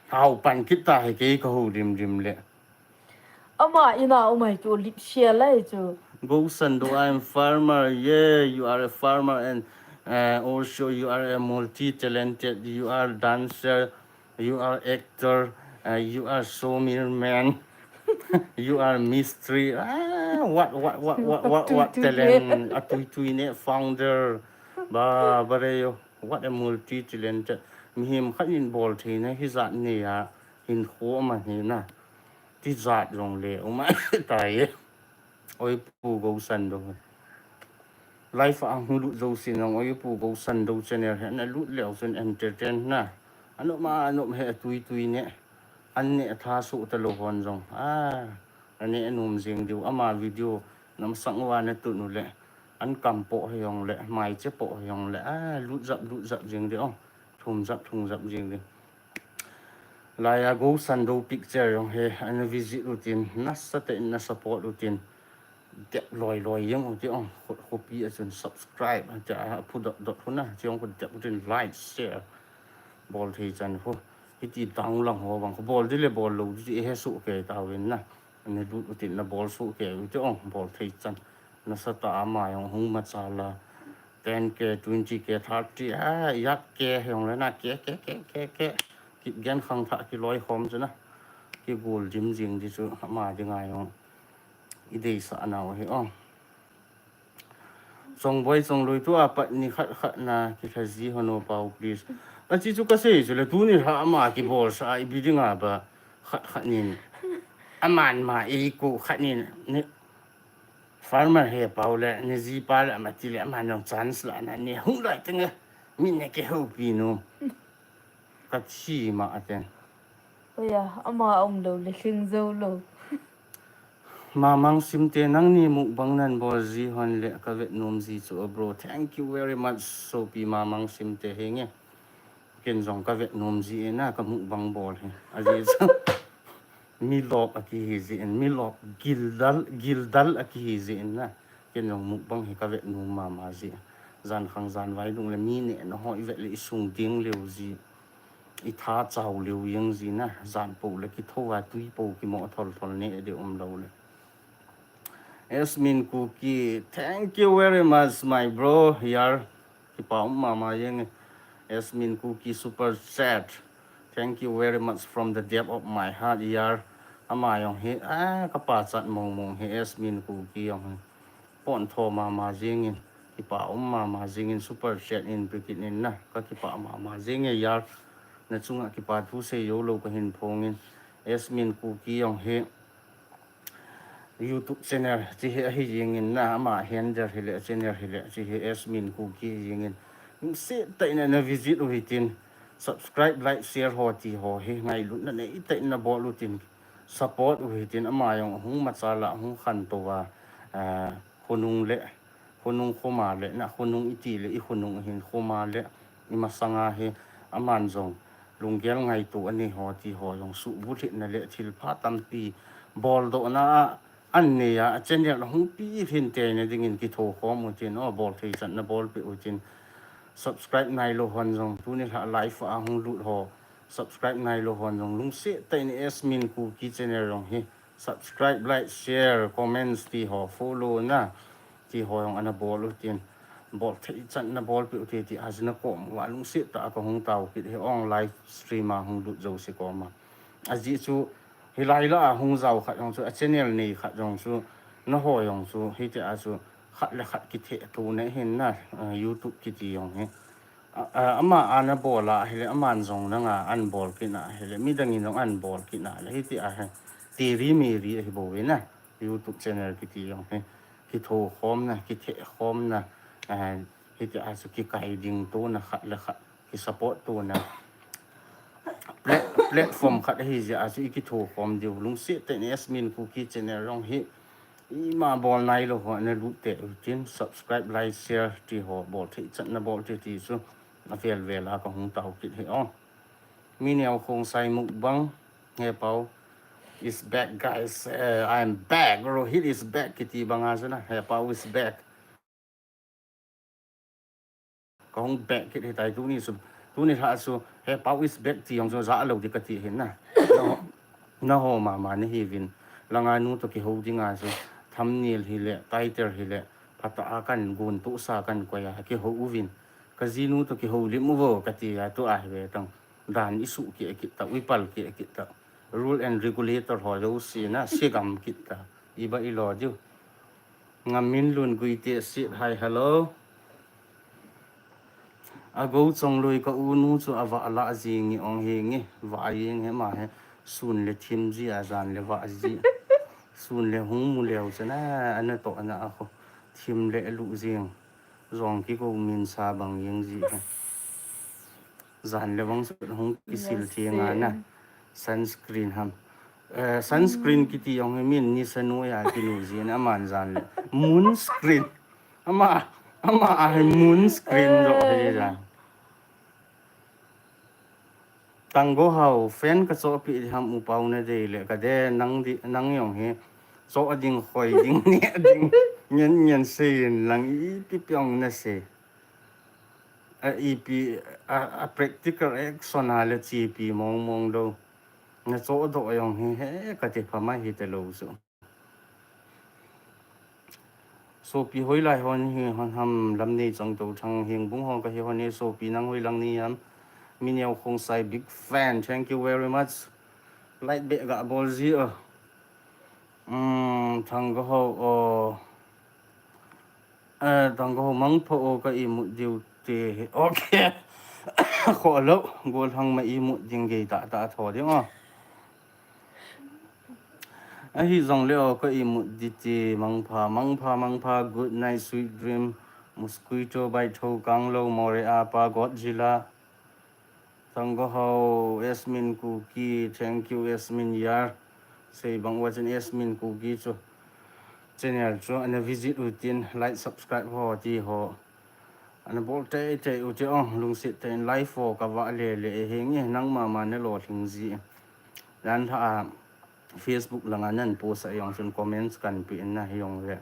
Hau pan kit ta hi kei ka ho dim dim le. Ama ina umai tu lip sia lai chu. Gosando, I am farmer. Yeah, you are a farmer and, uh, also you are a multi-talented. You are dancer. You are actor, uh, you are sawmill man, you are mistri. Ah, what, what, what, what, what, what talent? A tui tui ne founder. Ba, ba re yo. What a multi-talented. Mihem khat in bol thei na hi jat ne a hin kho ma hi na. Ti jat jong le, um ai ta ye. Oi Pu Gosando. Live a hung lut jousen jong, oi Pu Gosando channel hi, ana lut leu chun entertain na. Anom a, anom he atui tui ne. An ne atha su ta lou hon jong. Ah, ane anom jing diu. Ama video namsang uva na tun u le. An kam po he jong le, mai che po he jong le. Ah, lut jap, lut jap jing diu. Thum jap, thum jap jing diu. Laiya Gosando picture jong he, ana visit utin, nasatah in na support utin, dep loi loi jeng uti ong, kho, khopi a chun subscribe, ati a phu dot dot huna, ti ong khu dep utin like, share, bol thei chan khu, hiti dang lang ho bang, khu bol di le bol lou di, he su ke ta win na, ana lut utin na bol su ke uti ong, bol thei chan, nasatah a ama jong hung ma cha la, ten K, twenty K, thirty, ah, yak K, hong le na, K, K, K, K, K. Ki gen khang tha, ki loi khom chu na. Ki gol dim jing di chu, ama dinga jong. I deisah nau hi, oh. Chongboi Chonglui tu a pat ni khat khat na, ki tha ji hon o pau, please. A chi chu ka sei chu le, tu ni lha ama ki bol sa, i bi dinga ba, khat khat nin. Aman ma, i ku khat nin, ni, Farmer he pau le, ni ji pa le, ama ti le, ama nong chance la na, ni hung lai teng e, mi ne ke ho pi nu. Ka thi ma aten. Oya, ama um lou le, hling jou lou. Mamang Simte nangni mukbang nan bol ji hon le, ka vet nom ji chu, oh, bro. Thank you very much, Sopi Mamang Simte henge. Ken jong ka vet nom ji e na, ka mukbang bol hi. A ji chu. Mi lop a kihi ji in, mi lop gildal, gildal a kihi ji in na. Ken jong mukbang hi ka vet nom mama ji. Jan khang jan vai lung le mi ne na ho i vet le i sung ding leu ji. I tha chau leu jeng ji na. Jan po le ki tho a tui po ki mo thol thol ne de um lou le. Esmin Kuki, thank you very much, my bro. Yar, kipa um mama jeng. Esmin Kuki super chat. Thank you very much from the depth of my heart, yar. Ama jong hi, ah, ka pachat mong mong hi, Esmin Kuki jong hi. Pon tho mama jeng in, kipa um mama jeng in, super chat in, pe kit in na, ka kipa mama jeng e, yar. Na chunga kipa thu sei jou lou ka hin phong in. Esmin Kuki jong hi, YouTube channel, chi hi ahi jing in na, ama handle hi le, channel hi le, chi hi Esmin Kuki hi jing in. Nung se ta in na visit u hitin, subscribe, like, share ho ti ho hi, ngailutna nei ta in na bol utin, support u hitin, ama jong hung ma cha la, hung khantou a, eh, khonung le, khonung khoma le, na khonung iti le, i khonung hin khoma le, i masanga hi, aman jong, lunggel ngaito anei ho ti ho jong suhbulhitna le thilpha tampi boldohna a, an nei a, a channel a hung pi hin teina dingin kitho khom utin, o, bol thei chan na bol pe utin, subscribe nailo hon jong, tuni lha live a hung lut ho, subscribe nailo hon jong, lungset tah in Asmin Kuki channel jong hi, subscribe, like, share, comments ti ho, follow na, ti ho jong ana bol utin, bol thei chan na bol pe ute ti, ajina kom, wa lungset tah a ka hung tao kit hi ong live stream a hung lut jouse koma. Ajeh chu, hilai la a hung jao khat jong chu, a channel nei khat jong chu, na ho jong chu, hiti a chu, khat le khat kithe tu na hin na, eh, YouTube kiti jong hi. A, a, ama ana bol a hile, aman jong nanga an bol kit na hile, midang in jong an bol kit na le, hiti a hi. Tiri miri ahi bou ve na, YouTube channel kiti jong hi. Kitho khom na, kithe khom na, eh, hiti a chu kikai ding tu na khat le khat, ki support tu na. Plat-, platform khat ahi jeh a chu i kitho khom diu. Lungset tah in Asmin Kuki channel jong hi. Ima bol nailo ho na lut te utin subscribe, like, share ti ho bol thei chan na bol te ti chu. A vel vel a ka hung tao kit hi ong. Mi neo khong sai mukbang. He Pau is back, guys. Eh, I'm back. Rohit is back kiti banga chu na. He Pau is back. Ka hung back kit hitai tuni chu. Tuni lha chu, He Pau is back ti jong chu ja lo di kati hin na. Na ho, na ho mama na hiuvin. Langa nu to kiho dinga chu. Thumbnail hile, title hile. Phatah a kan gun tu sa kan koi a kiho uvin. Ka jinu to kiho lim uvo kati a tu a hi ve tang. Dan i su ki a kit ta, i pal ki a kit ta. Rule and regulator ho jouse na, sigam kit ta. I ba i lo diu. Ngaminlun Guite sit, hi, hello. A go chong lui ka u nu chu a va la jing nge ong hi nge, va jing he ma he, sun le thim ji a jan le va ji. Sun le hung mu leu chana, ana to ana a kho. Thim le lu jing. Jong ki go min sa bang jing ji he. Jan le bang sut hung kisil theng a na. Sunscreen ham. Eh, sunscreen kiti jong hi min ni sanu ya kinu jin aman jan le. Moon screen. Ama, ama a hi moon screen jo hi jan. Tanggo hau, fan ka chohpi ham u Pau na dei le, ka de nang di, nang jong hi. Choh ding, khoi ding, ne ding. Ngen, ngen sei in lang ipi pi ong na sei. A ipi, a, a practical action a le chipi mong mong lo. Na choh doh jong hi he, ka ti pha mai hi te lo su. Sopi hoilai hon hi hon ham lam nei chang to thang hing bung hon ka hi hon e sopi nang hoi lang ni ham. Mi neo khong sai big fan. Thank you very much. Light be ga bol ji o. Um, thang go ho o. Eh, thang go ho mang pho o ka imut diu te he. Okay. Kho lo. Gol hang ma imut ding gei ta ta tho ding o. Ahi jong le o ka imut di ti mangpha, mangpha, mangpha, good night, sweet dream, mosquito bite tho kang lo, more apa, Godzilla, Tanggo ho, Asmin Kuki, thank you, Asmin Yar. Sei bang wa chin Asmin Kuki chu channel chu ana visit utin, like, subscribe ho ti ho. Ana bol tei tei u ti ong, lungset tei in live ho ka va le le e heng e, nang mama na lo thing ji. Dan tha a Facebook langa nan post a jong chun comments kan pi in na hi jong le.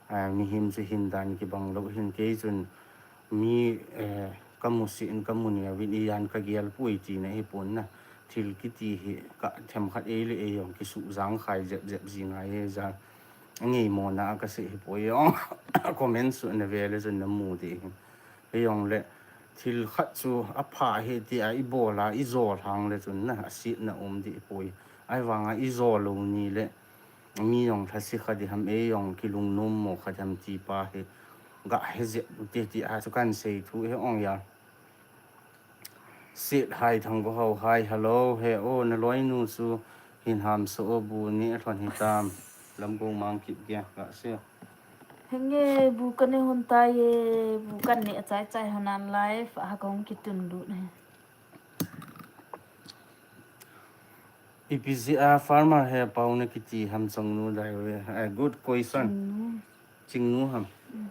A, mihem chu hin dan kibang lo hin kei chun mi, eh, ka mu si in ka mu neo vin i jan ka gel pui ti na hi pon na. Thil kiti hi ka them khat ei le ei jong kisu jang khai jep jep ji ngai e ja. Ngei mo na ka si hi poi jong. Comments chu na ve le chun na mu ti hin. Hi jong le, thil khat chu a pha hi ti a i bol a, i jol hang le chun na, a sit na um di poi. Ai vang a i jol lo ni le, mi jong thasi kha di ham e jong kilung nom mo kha di ham ti pa hi. Ga he je u te ti a chu kan sei thu he ong ya. Sit hai thang go ho hai, hello, he o na loi nu chu hin ham so o bu ni a thon hi tam. Lam go mang kip ge ga se. Henge bu ka ne hon ta ye, bu kan ne a chai chai hon an live, a kong ki tun lut he. Ipi jeh a farmer he pau na kiti ham Chongnu Diary. A good question. Chingnu. Chingnu ham. Mm.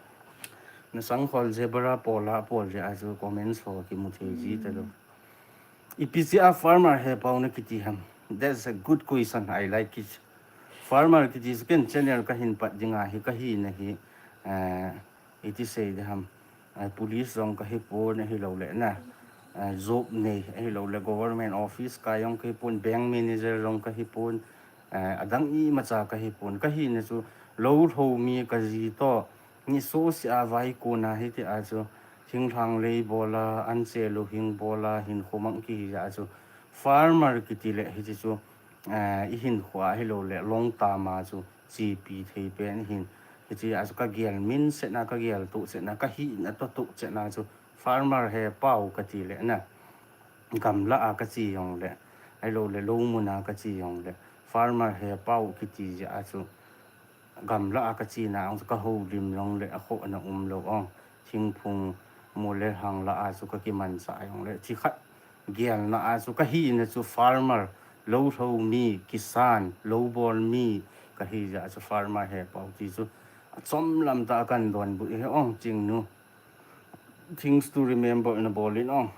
Na sangkhol zebra pola pol jeh a chu comments ho kimu thei ji talou. Mm. Ipi jeh a farmer he pau na kiti ham. That's a good question. I like it. Farmer kiti chu ken channel kahin pat ding ahi, kahina hi, eh, iti sei ding ham. Eh, police jong kahi pon ahilouleh na. Eh, job nei ahilouleh government office kai jong kahi pon, bank manager jong kahi pon. Eh, adang imacha kahi pon. Kahina chu lou lhou mi kaji toh. Ni so si a vai kona hiti a chu thinglhang lei bola, anche luhing bola, hinkho mang kihi a chu farmer kiti le hiti chu, eh, i hinkho ahilouleh long term a chu chepi thei pen hin. Hiti a chu kagel min setna, kagel toh setna, kahina toh toh setna chu farmer he pau kati le na. Gamla a kache jongle, ahilouleh lou mun a kache jongle, farmer he pau kiti jeh a chu gamla a kachena ong chu kahoulim jongle akhohna umlou ong. Thingphung mol le lhang lah a chu kakimanchah jongle, thikhat gelna a chu kahina chu farmer, lou lhou mi, kisan, lou bol mi kahi jeh a chu farmer he pau ti chu achomlam tah a kahin donbut ahi ong Chingnu. Things to remember na bol in ong.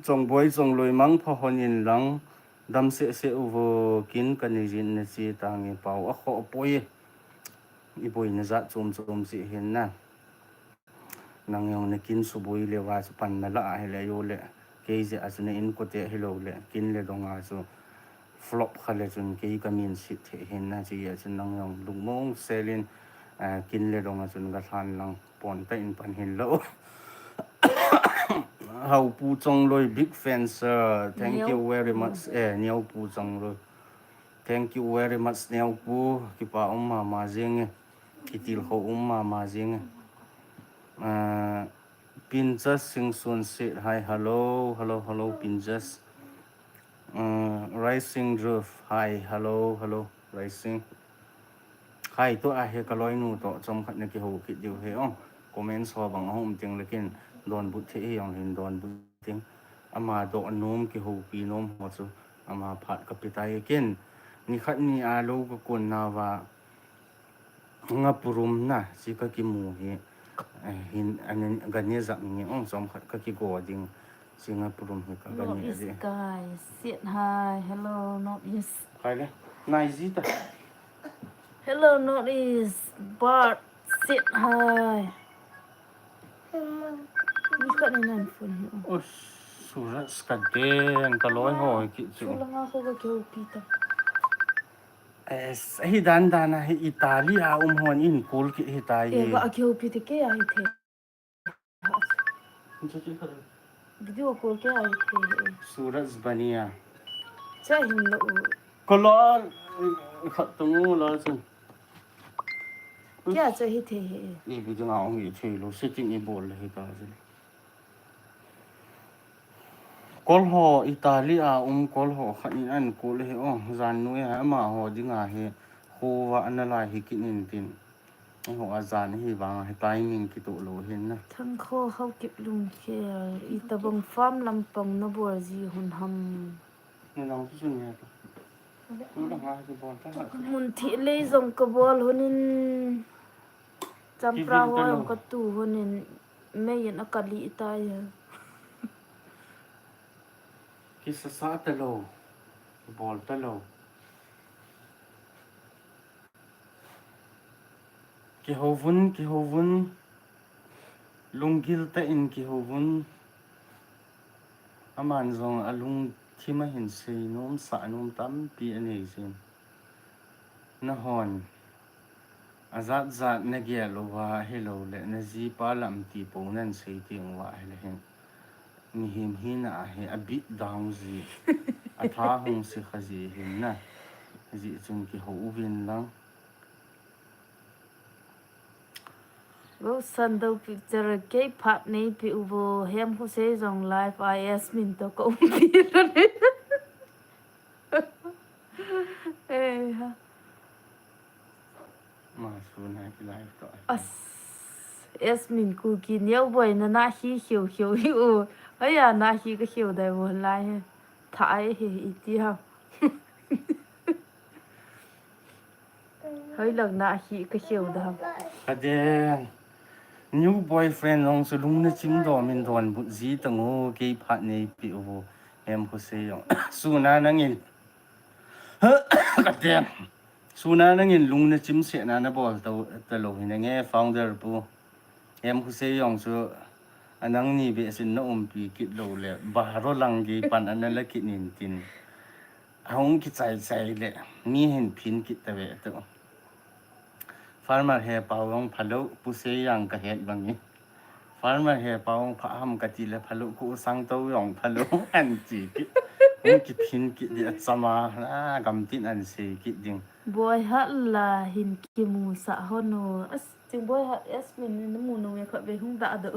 Chongboi Chongloi mangpha hon in lang, dam seh seh uvo, kin kanei jin nache tange pau akhoh poi. I boina jat chom chom jeh hin na. Nang jong nakin suboi leuva chu pan nalah ahile, ahilouleh kei jeh a chu na inkote ahilouleh kin le dong a chu flop kha le chun kei kamin sit thei hin na, chujeh a chun nang jong lungmong selin, eh, kin le dong a chun galhan lang, pon tah in pan hin lo. Haopu Chongloi, big fan, sir. Thank you very much. Eh, Neopu Chongloi. Thank you very much, Neopu. Kipa um mama jing e. Kitilkhou um mama jing e. Ah, Pinjas Singson said hi, hello, hello, hello, Pinjas. Uh, Rising Roof, hi, hello, hello, Rising. Hi, tua hi kaloinu toh chomkhat na kihou kit diu hi ong. Comments ho bang ahung um teng le kin donbut thei hi ong hin donbut teng. Ama doh nom kihoupi nom ho chu ama phat kape tai kin. Nikhat ni a lou kakon nauva. Nga purum na, chi kakimu hi, eh, hin, anin, gani jang nge ong chomkhat kakigo ding, chi nga purum hi ka gani North East ahi. Guys, sit hi, hello, North East. Kai le, nai ji ta. Hello, North East, Bart, sit hi. Ni khat ni nan phone hi. Oh, Suraj ka den, kaloi ho kit chu. Chu langa kho kakihoupi ta. Es, hi dan dan a hi Italy a um hon in call kit hi tai. Eh, hi. Ga kihoupi te kei a hi the. Video call kei a hi the. Suraj Bania. Cha hin lo u. Kolon, khat tung u la chu. Kei a cha hi the hi. I video nga ong hi the lo, setting i bol le hi ta chu. Kol ho, Italy a um kol ho khat in an call hi, oh, jan noi a, amaho dinga hi, khovah nalai hi kit in tin. Eiho a jan hi vang a hi timing kitoh lou hin na. Thangkho Haokip Lungkhel, itobang farm lampang nabol ji hon ham. Ni nang chu chun ni a to. Mun thih lei jong kabol hon in. Champra ho jong katu hon in. Mei in akali tai. Kisasa talou, bol talou. Kihou vun, kihou vun. Lunggil tah in kihou vun. Aman jong alungthim a hin seinom, sahnom tampi anei jin. Nahon. Ajat jat nagel uva ahilouleh, najipa lampi pou nan sei teng uva ahile hin. Mihem hina a hi a beat down ji, a tha hung sikha ji hin na. Hijeh chun kihou uvin lang. Go Sandal Picture, kei phat neipe uvo, hem khu sei jong live a S min toh ka umpi lhon e. Eh, ha. Ma, sun a ki live toh. As, S min Kuki Neo Boy na na hi kheu kheu hi u. Aya na hi ka kheu dai u lai he. tha ai he iti ha. Hoi lang na hi ka kheu da ham. Ka den. New boyfriend jong chu lungna chim dom in donbut ji tango, kei phat nei pi u. Em khu sei jong. Suna nangin. Ka den. Suna nangin lungna chim sena na bol ta, ta lou hi nange founder pu. Em khu sei jong chu a nangni behseh in na umpi kit lou le. Baro lang gei pan ana la kit nin tin. Ahung kichai chai le. Mi hin phin kit ta ve tu. Farmer he pau jong phalou, pu sei jang ka het bang in. Farmer he pau jong pha ham ka ti le phalou, ku sang to jong phalou, an ti kit. Hung kiphin kit di a chama, a, gam tin an sei kit ding. Boy hat la hin kimu sa hono. As, ting boy hat, as min ni mu no me kha be hung da do.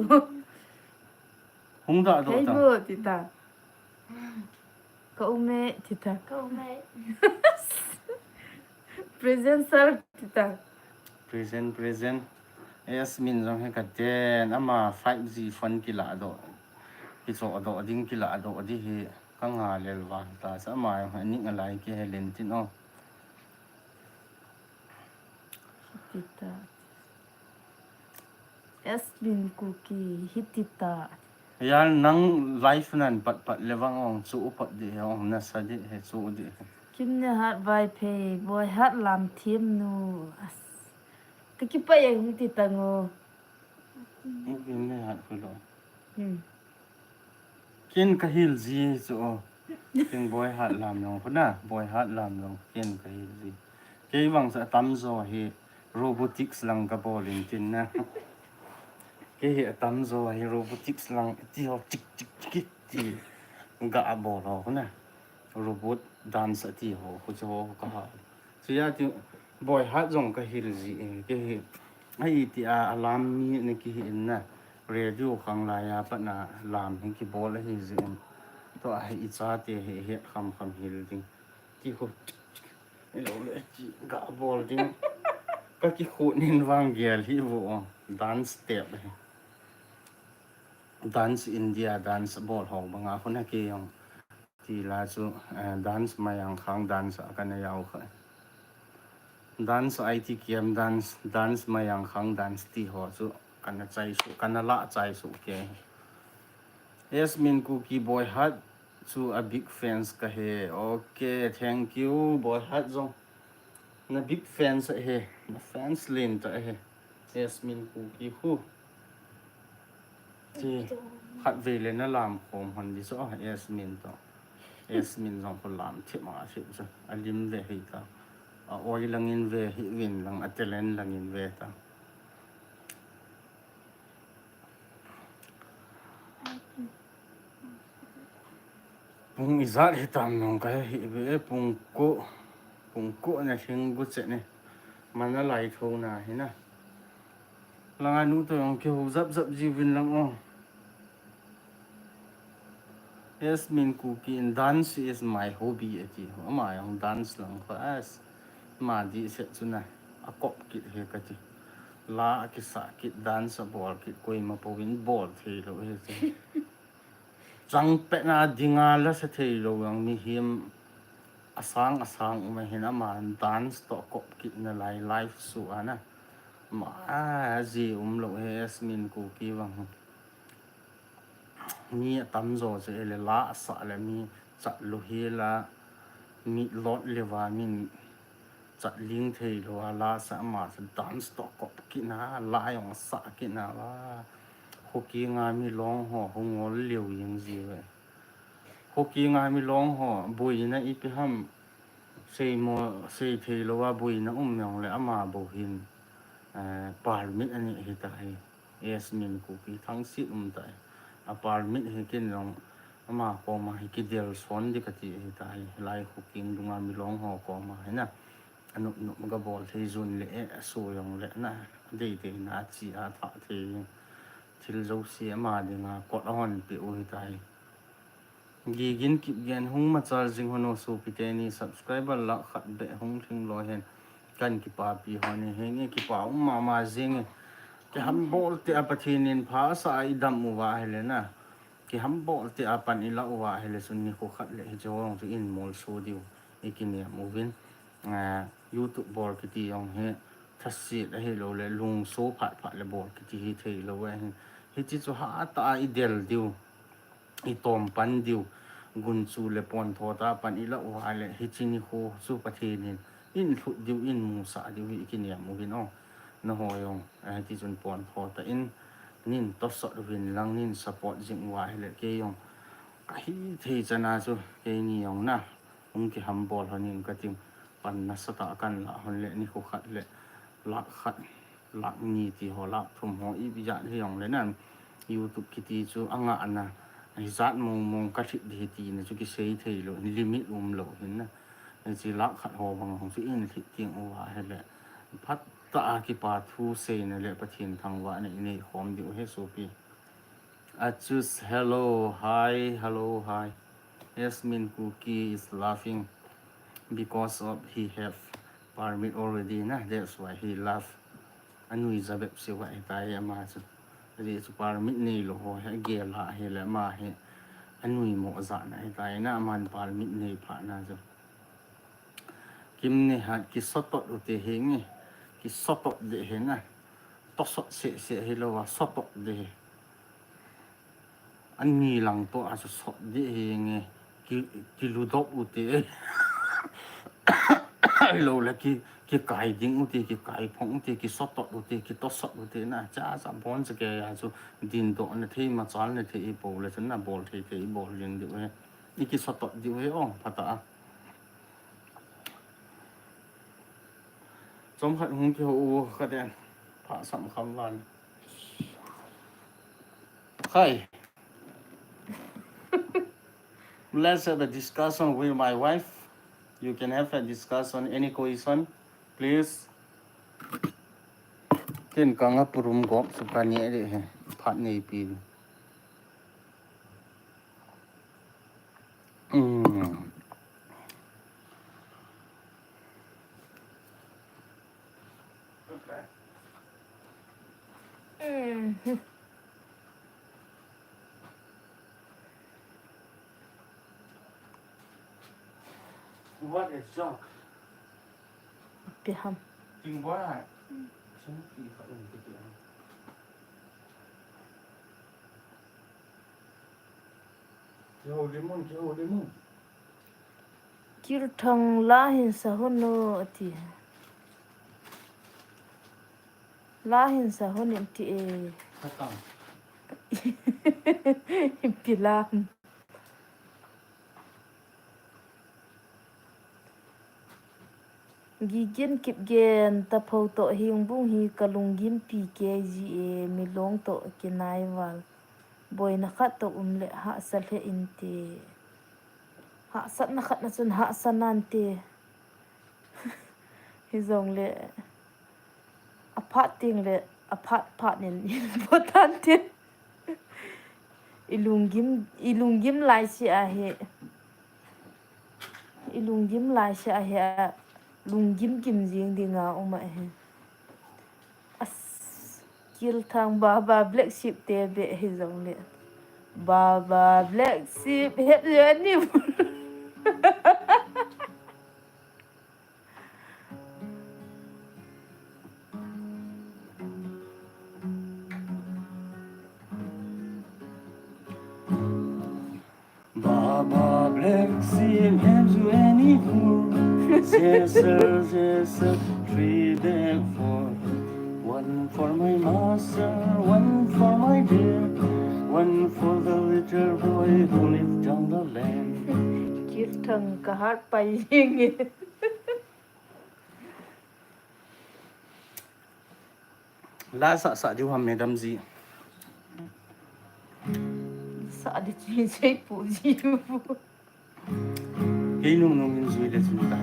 Hung da do Hei ta. Bo ti ta. Ka um e, ti ta. Ka um e. Present sir, ti ta. Present, present. Yes, min jong he ka den, ama five G phone kila do. Kicho do ding kila do di hi ka nga lel va ta. Sa ama jong he ning alai ki he len tin o. Ti ta. Yasmin Kuki, hiti ta. Yal nang life nan pat pat le vang ong chu u pat di he ong nasa di he chu di he. Kim ne hat vai phei, boy hat lam thiam nu. As. Ka kipa ye hung ti ta ngo. Kim ne hat khu lo. Hmm. Ken ka hil ji chu o. Ken boy hat lam jong khu na, boy hat lam jong ken ka hil ji. Kei vang sa atam jo hi robotics lang ka bol in tin na. Kei hi atam jo hi robotics lang ti ho chik chik chik ti ga bol ho khu na. Robot dance ti ho khu chu ho ka ha. Chuya ti boy hat jong ka hil ji e, kei hi. Ai ti a alam mi na ki hi in na. Radio khang lai a pat na lam hi ki bol hi ji in. To a hi i cha te hi het kham kham hil ding. Ti khu. I lo le ti ga bol ding. Ka ki khu nin vang gel hi vo. Dance step hi. Dance India, dance bol ho banga khu na ki jong. Ti la chu, eh, dance Mayang Khang dance a kana jao kha. Dance I T K M dance, dance Mayang Khang dance ti ho chu kana chai su, kana la chai su ke. Yasmin Kuki boy hat chu a big fans ka he. Okay, thank you boy hat jong. Na big fans a he, na fans len ta he. Yasmin Kuki khu. Ti khat vei le na lam khom hon di so Yasmin to. Yasmin jong khu lam thip ma thip so. A lim ve hi ta. A oi langin ve hi vin lang a talent langin ve ta. Pung ijat hitam nung ka hi be pung ko, pung ko na hing gu che ne. Mana lai tho na hi na. Langa nu to jong ki ho jap jap ji vin lang o. Yasmin Kuki in dance is my hobby ati ho. Ama jong dance lang ko as. Ma di se chu na. A kop kit he ka ti. La a kisa kit dance a bol kit koima po vin bol thei lo he ti. Chang pet na dinga la sa thei lo jong mihem asang asang um a hin ama dance to kop kit na lai live su ana. Ma a ji um lo he Yasmin Kuki vang. Mi atam jo che le la sa le mi chat lu hi la mi lot le va min chat ling thei lo a la sa ama sa dance to kop kit na la jong sa kit na va. Khoki nga mi long ho hung ngol liu jing ji ve. Khoki nga mi long ho boina ipi ham sei mo sei thei lo a boina um jong le ama bo hin, eh, permit ani hi ta hi. Yasmin Kuki thangsit um ta hi. A permit hi kin jong ama koma hi kidel son di ka ti hi ta hi. Lai Khoki dunga mi long ho koma hi na. Anup nup ga bol thei jun le e, a su jong le na. Dei dei na chi a tha thei. Thil jo si ama dinga kot a hon pe u hi ta hi. Gigin Kipgen hung machal jing hono sopi teni subscriber lakh khat be hung thing lo hen. Kan kipapi hon e henge kipa um mama jing e. Kiham bol te a Pathen in pha sa a i dam u va hele na. Kihambol te a pan ilah uva ahile chun nikho khat le hiche ho jong chu in molso diu ikinem uvin. Ah, YouTube bol kiti jong hi thaset ahilou le lungso phat phat le bol kiti hi theilou ahin. Hiche chu hatah a idel diu, itom pan diu, gunchu le pontho tah a pan ilah uva ahile hiche nikho chu Pathen in in lhut diu, in musah diu hi ikinem uvin o. Naho jong, eh, hiti chun pontho tah in nin tosot uvin lang nin support jing uva ahile kei jong kahithei chana chu keini jong na hung kihambol lhonin kating, pan nasatah a kanlah lhon le nikho khat le lakh khat, lakh ni ti ho, lakh thum ho ijat hijong le na YouTube kiti chu angahna hijat mong mong kalhit ding tina chu kisei theilou, limit umlou hin na. Hiche lakh khat ho bang hung chu in lhit teng uva ahile phatah a kipa thu seina le Pathen thangvahna inei khom diu ahi sopi. Achus, hello, hi, hello, hi. Yasmin Kuki is laughing because of he have permit already na, that's why he laugh. Anui jabep seuva ahitai ama chu. Ajeh chu permit neilou ho hi agel a ahile ama hi anui mo jana ahitai na, aman permit nei phat na chu. Kimnehat kisotot ute hinge, kisotot de hi na. Tosot seh seh hilouva sotot de hi. Ani lang toh a chu sot de hinge, ki, kiludop ute. Ahilou le ki, kikai ding ute, kikai phong ute, kisotot ute, kitosot ute na, cha cha bon cha keiya chu dindoh na thei, machal na thei ipou le chun na bol thei thei ibol jing diu ahi. Ikisotot diu ahi o, phatah a. Chomkhat hung kihou u kaden. Phasam kham van. Hi. Let's have a discussion with my wife. You can have a discussion, any question, please. Ken kanga purum gop su kani ade he. Phat nei pi. Mm. What is junk? Piham. Ting boy hai. Sum pi khat um pi khat. Kihou lim un, kihou lim un. Kilthang la hin sa hon o ati. La hin sa hon in ti e. Khatang. Pilam. Gigin Kipgen, tapho toh hingbung hi kalunggimpi kei ji e, milong toh kinai val. Boina khat toh um le hahsa lheh inte. Hahsatna khat na chun hahsa nante. Hijongle aphat teng le aphat phat nin important tin. Ilunggim, ilunggim lai si ahi. Ilunggim lai si ahi a, lunggim gim jing dinga um ahi. As, Kilthang Baba Black Sheep te be hijongle. Baba Black Sheep het jeni. Baba Black Sheep, have you any wool? Yes, sir, yes, sir, three bag full. One for my master, one for my dear, one for the little boy who lives down the lane. Kilthang ka heart pai jing e. La sa sa diu ham madam ji. Sa di chi sei pu ji. Kei nung nung in jui le jui ta.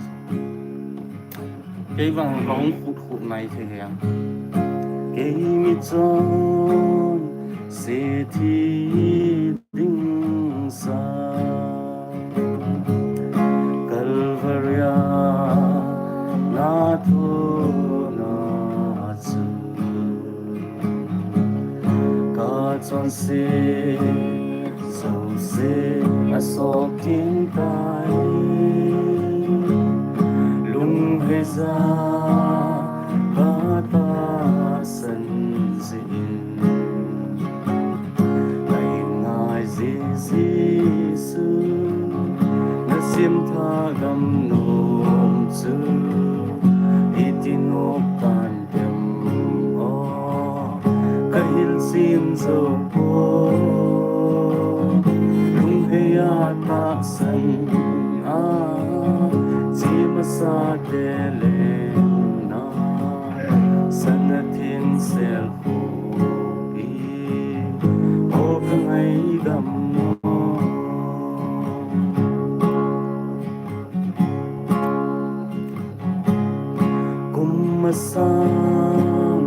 Kei vang vang khut khut nai the ya. Kei mi chon se thi ding sa. Kalvaria na thu na chu. Ka chonse Jouse asop ding tai, lungheiya katahsan jin. Ngai ngai Jesu, nasim thagam nom chu iti nop tan tem o, kahil sim jou poi. Lungheiya tahsan a, chemasa te lengna, sana thingsel khopi, o kangai gam o. Kum masang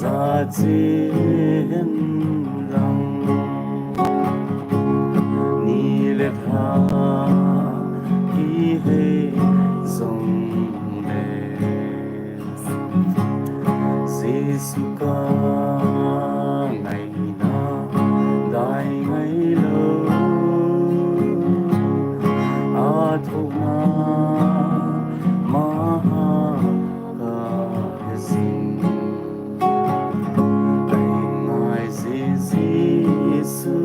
ja chen lang, ni le lha kihei jongle, Jesu kangaina dai ngailou, athouna maha kahejin. Ngai ngai Jesu,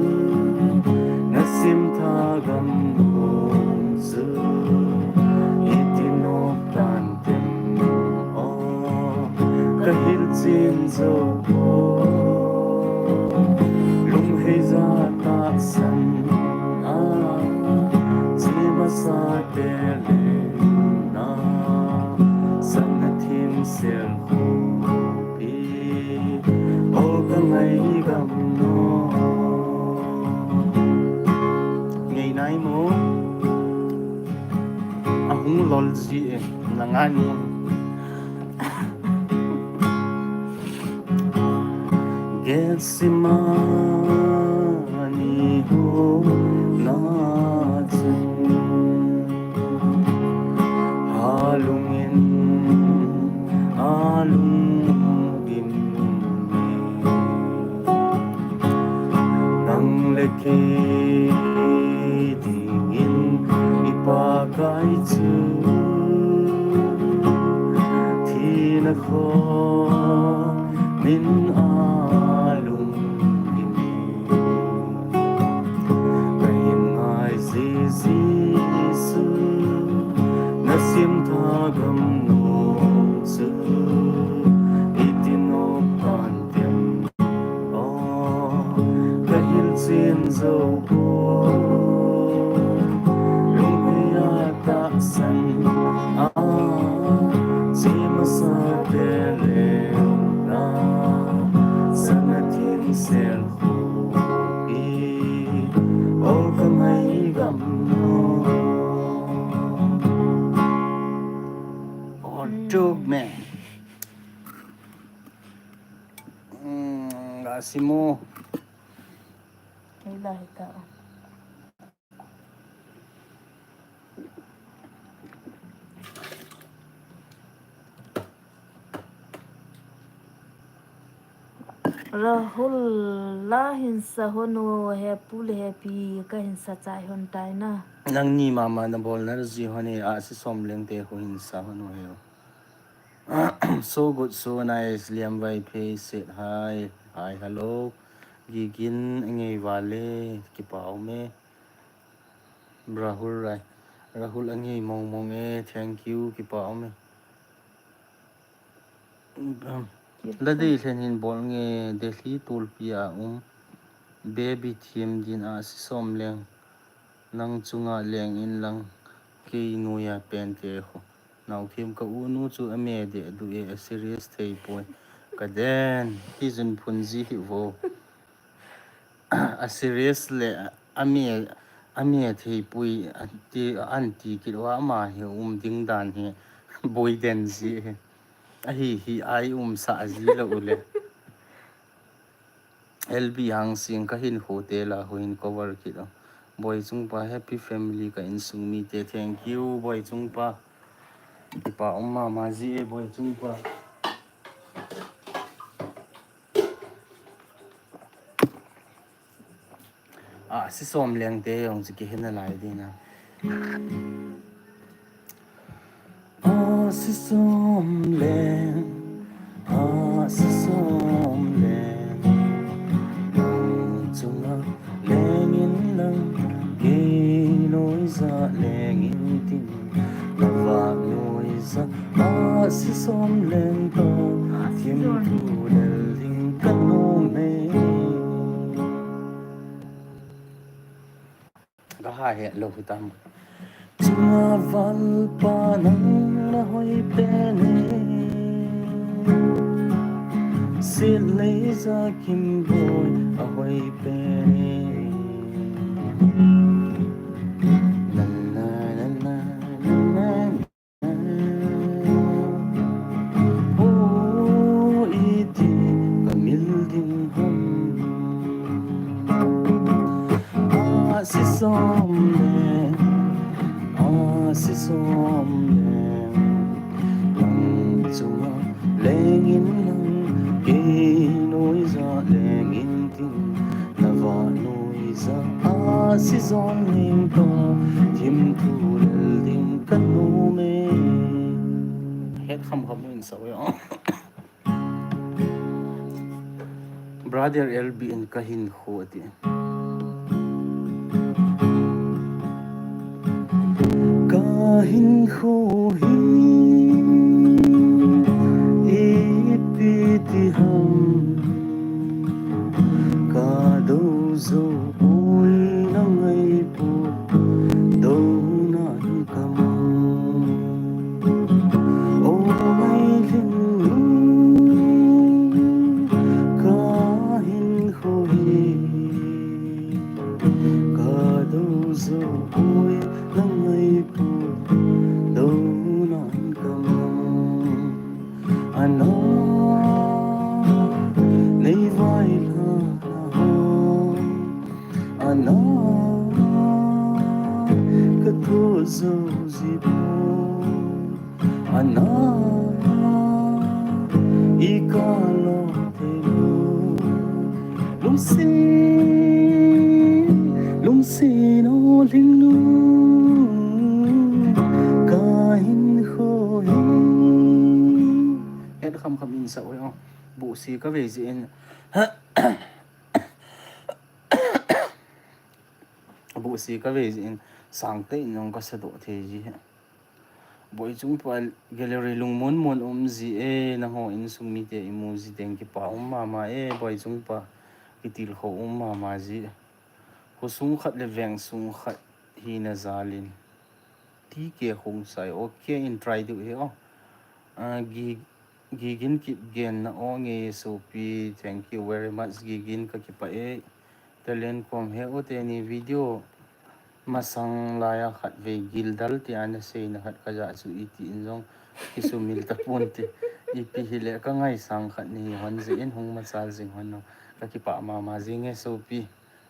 nasim thagam nom chu iti nop tan tem o, kahil sim jou poi. Lungheiya tahsan a, chemasa te lengna, sana thingsel khopi, o kangai gam o. Ngei nai mo. Ahung lol ji e, na ngai mo. Gethsemane huna chun, halungin alungdin e, nang le kei dingin i Pakai chu thina khomin alungdin e. Ngai ngai Jesu, nasim thagam nom chu iti nop tan tem o, kahil sim jou poi. Lungheiya tahsan a, chemasa te lengna, sana thingsel khopi, o kangai gam o. Ol tuk me. Hmm, ga sim o. Ei la hita. Rahul la hinsa hon o, he pu le he pi ka hinsa chai hon tai na. Nangni mama na bolna ji hon e, Ahsi Somleng te khu hinsa hon o he. So good, so nice. Liam Vaiphei said hi. Hi, hello. Gigin ngei vale, kipa um e. Rahul Rai. Rahul angei mong mong e. Thank you, kipa um e. Um, Ladi Thlen hin bol nge, Delhi tulpi a um. Baby thiam din Ahsi Somleng. Nang chunga leng in lang, kei noiya pen te khu. Naothem ka u nu chu a me deh duh e, a serious thei poi. Ka den, hi jun phun ji hi vo. A serious le, a me, a me thei poi, a ti, an ti kit uva ama hi um ding dan hi, boi den ji hi. A hi hi ai um sa ji lo u le. L B Hangsing ka hin khu te la khu hin cover kit o. Boichungpa, happy family ka insung mite. Thank you, Boichungpa. Kipa um mama ji e, Boichungpa. Ahsi som leng te jong chu kihe nalai ding a. Ahsi som leng, ahsi som leng, nang chunga leng in lang, kei noija leng intin, navah noija ahsi som leng toh thimthu lel ding kanom e. Kaha helou hitam. Chunga valpa nang nahoi pen e. Sihleija Kimboi ahoi pen e. Na, na, na, na, na, na. O, iti kamil ding ham. Ahsi som leng, ahsi som leng, nang chunga leng in lang, kei noija leng intin, navah noija ahsi som leng toh thimthu lel ding kanom e. Het kham kham in sao e. Brother L B in kahinkho ati. Kahinkho hi ipi ti ham. Kadou jou poi, nang ngaipoi, douna in kamang. O, ngailhing, kahinkho hi kadou jou poi, nang ngaipoi, douna in kamang. Ana nei vailhahna ho, ana kathoh jou ji poi. Ana ikalo thei lou. Lungset, lungset o lhingnu, kahinkho hi. Het kham kham in sao e o. Buhsi kavei jeh in. Buhsi kavei jeh in, sangtah in jong kasadoh thei ji. Boichungpa gallery lungmon mon um ji e, nangho insung mite imu ji teng kipa um mama e, Boichungpa kitilkhou um mama ji. Khosung khat le vengsung khat hina jal in. T K Khongsai, okay, in try diu hi o. Ah, Gi-, Gigin Kipgen na o nge sopi, thank you very much, Gigin, kakipah e. Talent kom he o teni video masang laiya khatvei Gildal tia naseina khat kajah chu iti in jong kisumil taponte. Ipi hile kangaisang khat nahi hon jeh in hung machal jing hon o. Kakipah mama jing e sopi.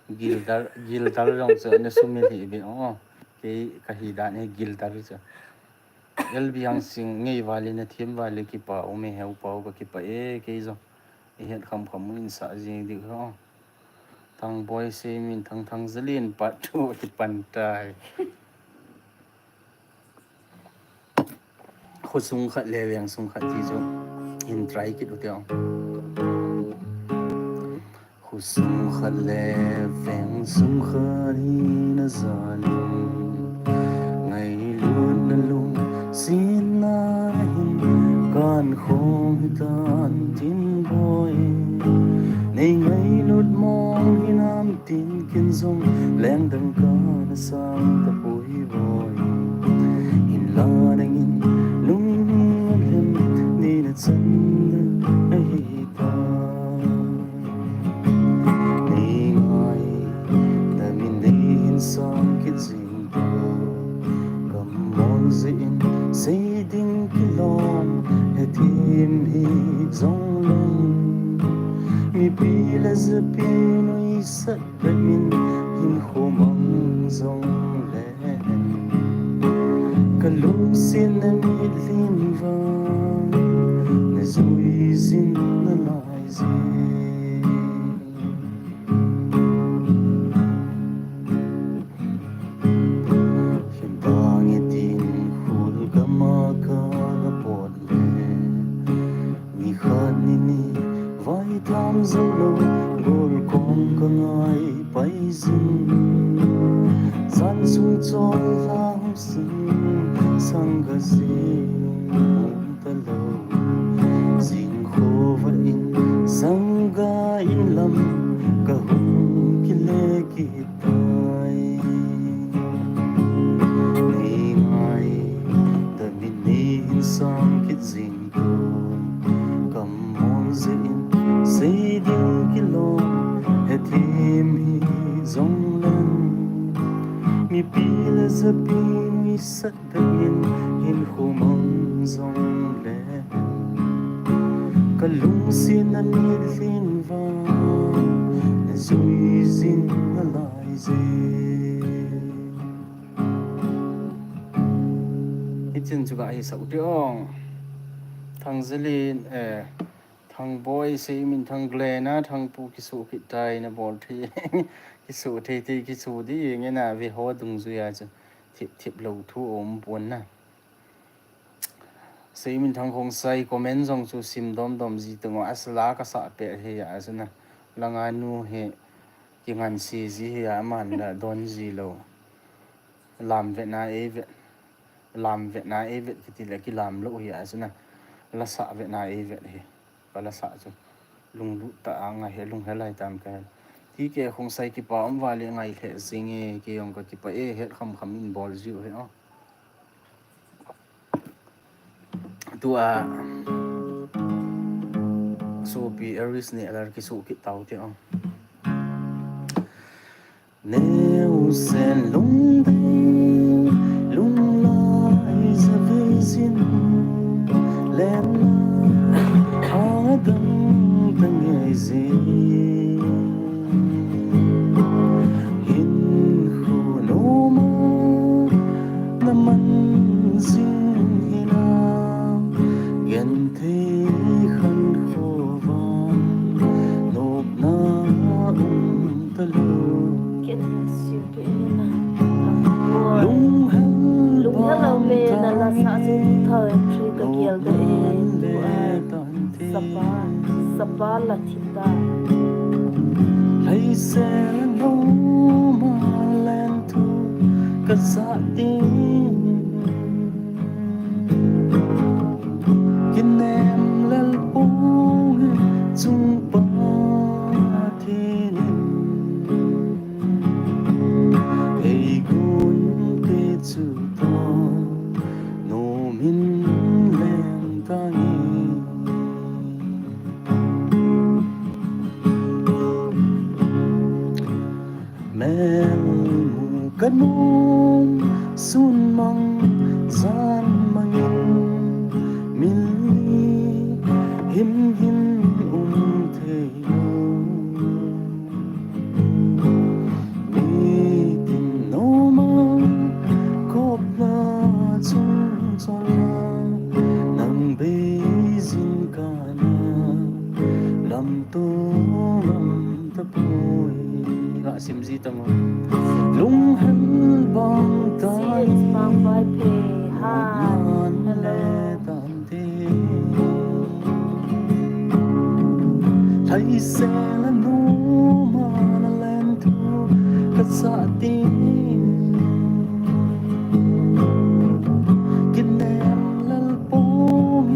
Gildal, Gildal jong chu nasumil hih beh o. Kei kahi dan hi Gildal chu. L B Hangsing ngei val in nathem val le kipa um e, he upa u, kakipah e, kei jong ihet kham kham u in sah jing diu ho. Thangboi Seiminthang, Thangzalin part two kipan tai. Khosung khat le vengsung khat ti chu hin try kit u teo. Khosung khat le vengsung khat hina jal in, ngailutna lungsetna hin kankhong hitan tin boi. Nei ngailut mong hinam tin ken jong leng dangka nasang tapoi boi. Hinla nangin lunglim neina channa ahitai. Nei ngaidam in neihin sang kit jing tao. Kammol jeh in sei ding kilom hethem hih jongleng, mipi le japi nuisat bep in hinkho mang jongle, kalungsetna mitlhi in vang najui jing nalai jeh. Tlam zo lo, gol kong ka ngai pai zing. Zan sung chol hla hung sing, sang ka zing ta lo. Zing kho va in, sang ka in lam, ka hung kile kit tai. Nei ngai, ta min nei hin sang kit zing. Kam mol ze in, sei ding kilom, he thim hi zong leng. Mipi le zapi nuisat bek in, hin khumang zong leng. Ka lungsiat na mitlhin vang, na zui zin na lai ze. Hitin chu ka hi sau ti ong. Thang Zalin, eh, Thang Boi, Seiminthang, Glenn a, Thang Pu kisu kit tai na bol thei. Kisu thei thei, kisu di nge na ve ho dungzui a chu. Thip thip lo thu om pon na. Seiminthang Khongsai comment zong chu sim dom dom ji tung a sala ka sa pe he ya chu na. Langa nu he kingan si ji he ya man da don ji lo. Lam ve na e ve. Lam ve na e ve kiti le ki lam lo he ya chu na. La sa ve na e ve he. Ka la sa chu. Lunglut ta a ngai he, lung he lai tam ka he. Ti ke Khongsai kipa om va le ngai he zing e, ke yong ka kipa e, he kham kham in bol ji u he o. Tua sopi Aris ne alar kisu kit tau te o. Neu sen lungdei, lunglai zavei zin, lenna a dang ta ngei zin. Hin khu noma na man zing hina, genthei khan khovan nopna um ta lo. Ken siu tu ina. Lunghel Lunghel lo me na la sa se thau entry ka kial da e tu a. Sapa, sapa la thita. Leisel no ma len thu ka sa ding. Kinem lel pung chung pa thinin. Ei gun te chu ta nomin leng ta nge. Mel mu ka nom sun mang zan mangin min him him um thei lo. Nitin noma kopna chung chola nang beijing kana lamto lam tapoi. Nga simji tang o. Lunghel bang ta. Si Pang Vai Phe. Hi. Hello. Thaisel a noma na len thu ka sa ding. Kinem lel pung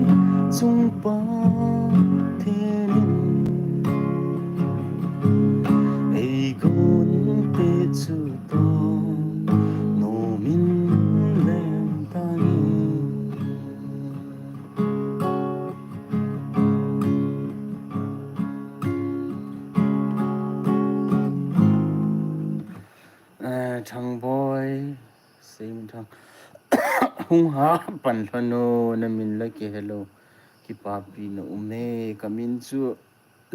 chung pa thinin. Ei gun te chu ta nomin leng ta nge. Eh, Thang Boi, Seiminthang. Hung ha pan lhon o, na min la kihe lou. Kipapi na um e, ka min chu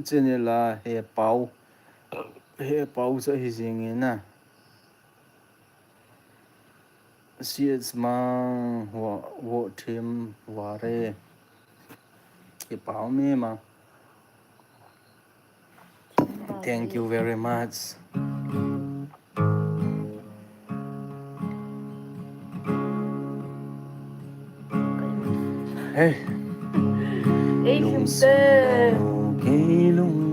channel a He Pau. He Pau chu ahi jing e na. C H Mang, Wo, Wo Thim, Ware. Kipa um e ma. Thank you very much. Hey. Ei, lung Thim te. Sung, kei lung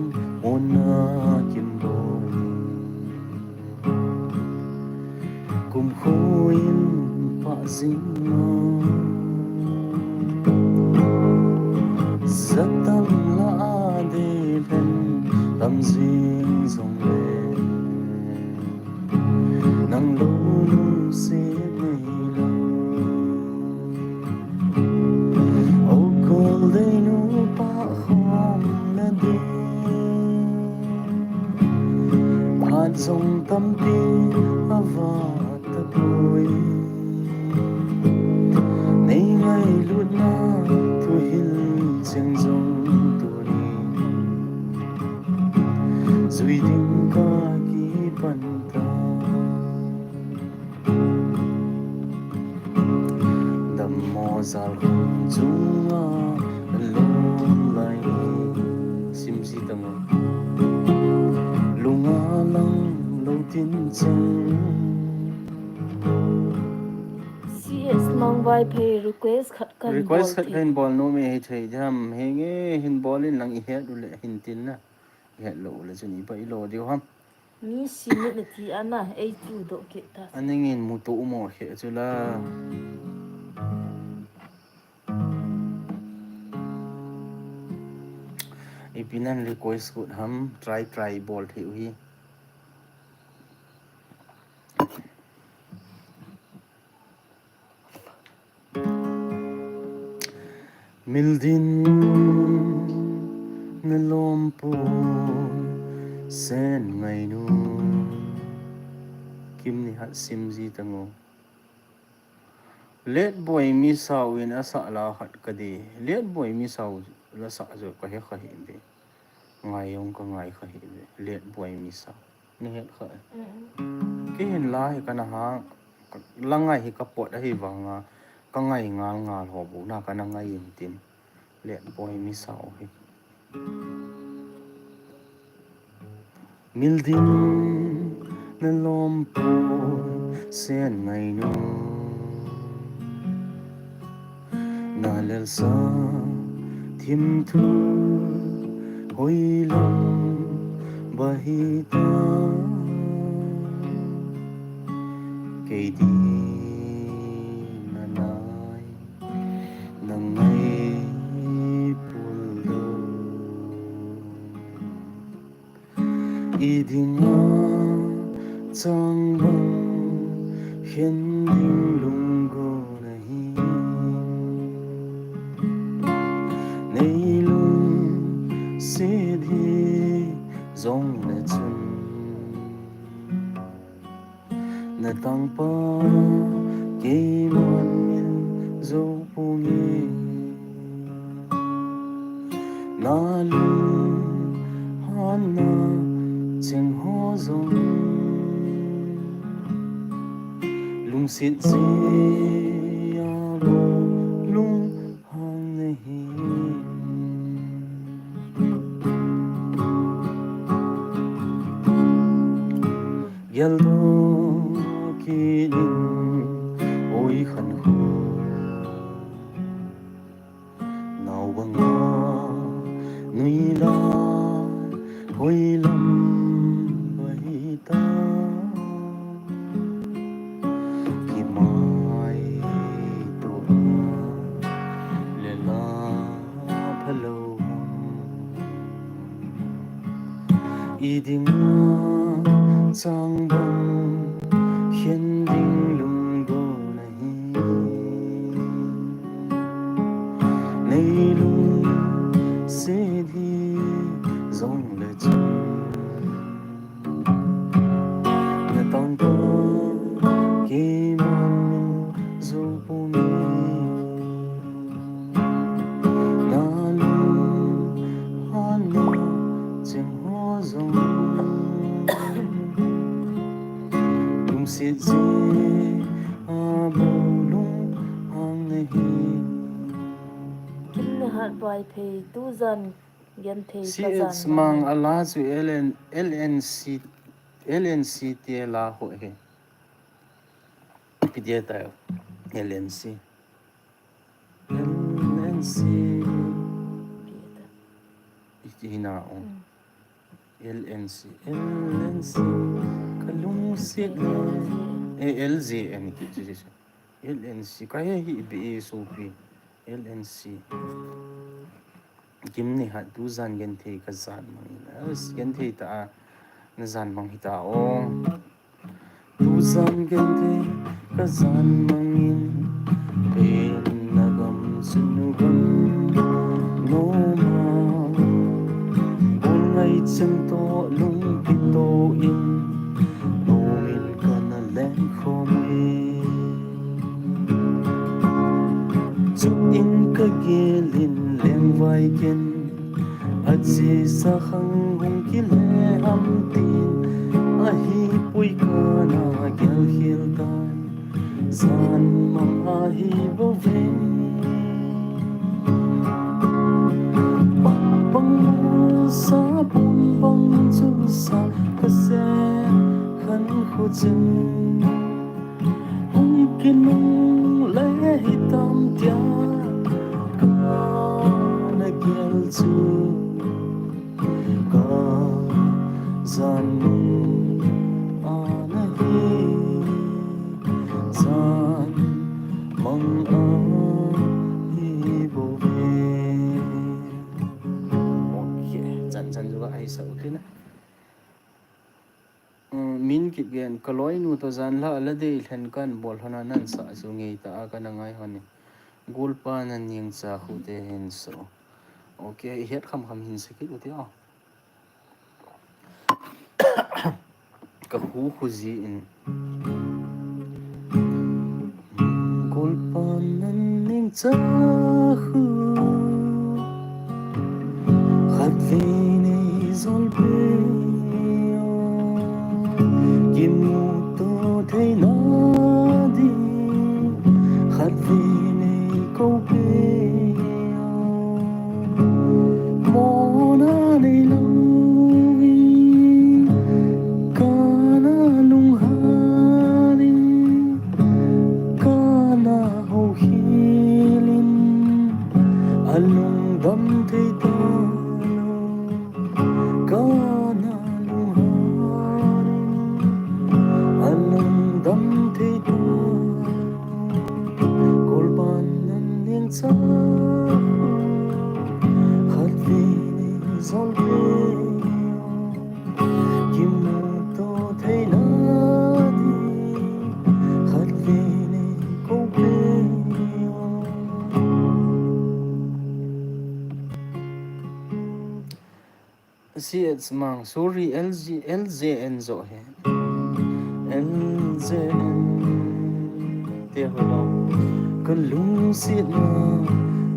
Lam jing jong le nang lou lungset nei lou. O kol dei nupa khom na ding. Phat jong tampi a vat tapoi. Nei ngailutna thuhil cheng jong tuni. Jui ding ka kipan ta. Dammo jal chunga lom lai. Sim ji tang o. Lunga lang lou tin cheng. C S Mangvaiphei request khat kan Request bol khat thei. Kan bol nom e, hithei diham, henge hin bol in lang ihet uleh hin tin na. Ihet lou uleh chun ipa ilo diu ham. Mi si mit na ti ana, ei tu doh kit ta. Aning in mu tu mo khe chu la. Ipi nan request kut ham, try, try bol thei uhi. Mildin na lom pu sen ngainu. Kim ni hat sim ji tang o. Letboi Misao in asah la khat ka di. Letboi Misao la sah jo ka he kha hi be. Ngai jong ka ngai kha hi be. Letboi Misao. Na het kha e. Mm. Kei hin la hi kana ha, la ngai hi ka pot ahi vanga, ka ngai ngal ngal ho bu na kana ngai in tin. Letboi Misao hi. Mildin na lom pu sen ngainu. Na lelsa thim thu hoi lom ba hi ta. Kei di na nai na ngai pul lo. I dinga chang bang khen ding lunggon ahi. Nei lungset hi jong le chun. Na tangpa keiman min jou pung e. Na lunghanna cheng ho jong lungset jeh a bou lunghang nahi. Geldoh kit in oi khankho. Nao banga nui la hoi lam ba hi ta. Kimaito le la phalou. I dinga chang bang khen ding lunggon ahi. Nei lungset hi jong le chun. Na tangpa keiman min jou pung e. Na lunghanna cheng ho jong lungset jeh a bou lunghang nahi. Kim ni hat bai thei tu jan gen thei ka jan C H Mang a la chu L N, L N C, L N C te la ho he. Ipi dia ta L N C. L N C. Iti hina o. Mm. L N C, L N C. Ka lungset. Eh, L J N ki, ki, ki. L N C. Ka he hi be e sopi. L N C. Kim ni hat tu jan genthei ka jan mang in. As, genthei ta a, na jan mang hita o. Tu jan genthei ka jan mang in. Pen na gam sunu gam no ma. Bul ngai chen to lung ki to in. No min ka na leng khom e. Chuin ka gelin lengvai ken, a chesa khang hung kile ham tin, ahipoi kana gel khel tai, jan mang ahi bou ve. Pang pang sa, pang pang chu sa, ka se khan khu chen. Hung kinung le hitam tia, kana gel chu ka jan mang ana hi, jan mang ahi bou ve. Okay, jan jan juga ai sa utina. Min Kipgen, ka loinu toh janhi a la dei lhen kan bol hon a nan sa chu ngei ta a kana ngai hon in. Golpa nan ningcha khu te hin so. Okay, i het kham kham hin sa kit u te o. Ka khu khu ji in. Golpa nan ningcha khu. Khatvei nei jol pei o. Kimuto theina di. Khatvei nei kou pei o. Mona nei lou vi. Kana lunghan in. Kana houkhel in, alungdam thei talou. Kana lunghan in, alungdam thei talou. Golpa nan ningcha, khatvei nei jol pei o. Kimuto theina di, khatvei nei kou pei o. C H Mang, sorry, L G, L J N jo he. L J N. Te ho lo. Ka lungsetna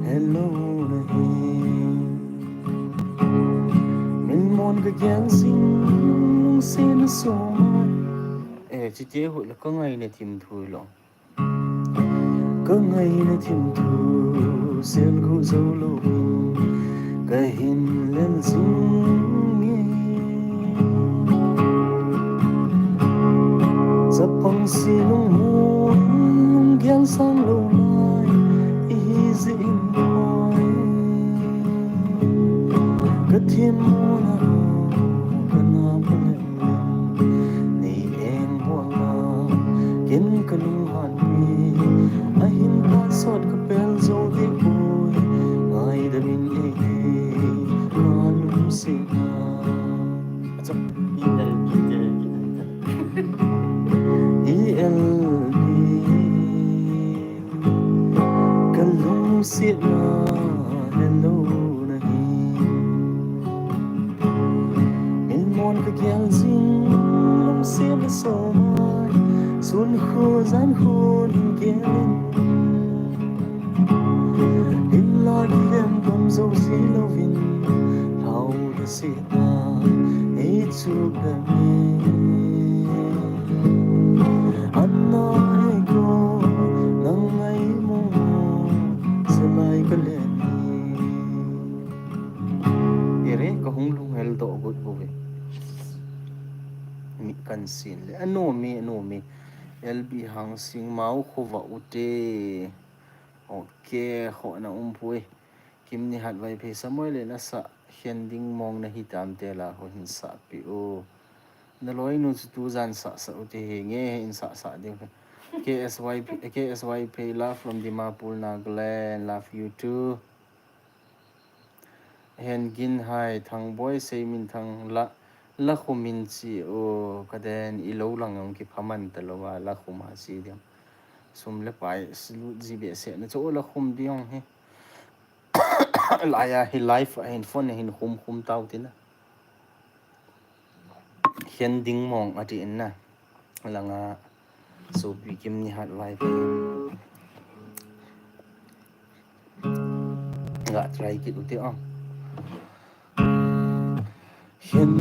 helou na hi. Min mon ka gel jing lungsetna so mai. Eh, chite ho lo ka ngaina thim thu lo. Ka ngaina thim thu sel khu jou lou. Ka hin lel jing e. Chapang si lungmon lunggel sang lou lai ihi jeh in mai. Ka themmona ka na pha leng leng nei eng bol na ken ka lunghan pi ahin ka sot ka pel jou deh poi ngaidam in ei te ka lungsetna. Achang, E L B te, E L B. Ka lungsetna helou na hi. Min mon ka gel jing lungsetna so mai. Sun khu jan khu ning gel in. Hin la kilem gam jou ji louvin. Lhau na si Ei chu ka mi. Ana ei ko, nang ei mo, salai ka le mi. Ere ka hung lunghel doh got bou ve. Mi kan sin le. Ano mi, ano mi. L B Hangsing mau khuva ute. Ok, kho na um pui. Kim Nihat Vaiphei, Samuel in asah khen ding mong nahi tam te la, ho hin sah pi u. Na loinu chu tujan sah sah u te hi nge hin sah sah ding. K S Y P, K S Y P, love from Dimapur, Nagaland, love you too. Hen gin hai, Thangboi Seiminthang la, la khum in chi u, ka den i lo lang jong kiphaman ta lo a, la khum a chi diam. Sum le pai, si lut ji behseh na chu la khum ding jong hi. Lai a hi live a hin phone a hin khum khum tau tina. Hian ding mong a ti in na. Langa sopi kim ni hat vai pe. Ga try kit u ti o. Hian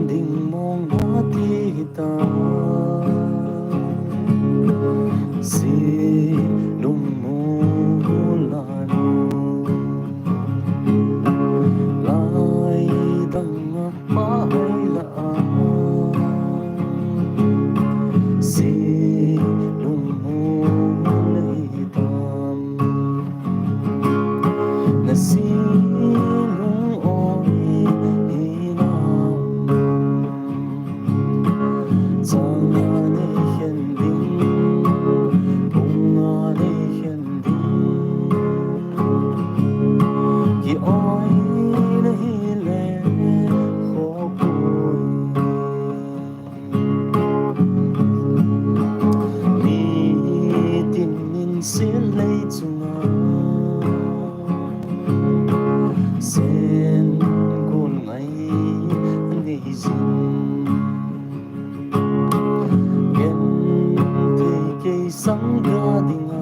ding mong a ti ta. Si lung mu la nu. Lai dang a ma hai la a. Si lung mu lei tam. Na si lung oi hi nam. Chang a nei hian ding, bung a nei hian ding. Ki oi na hi le kho pui. Nitin in sil lei chunga sen gol ngai nei zin. Ken thei kei sang ga dinga.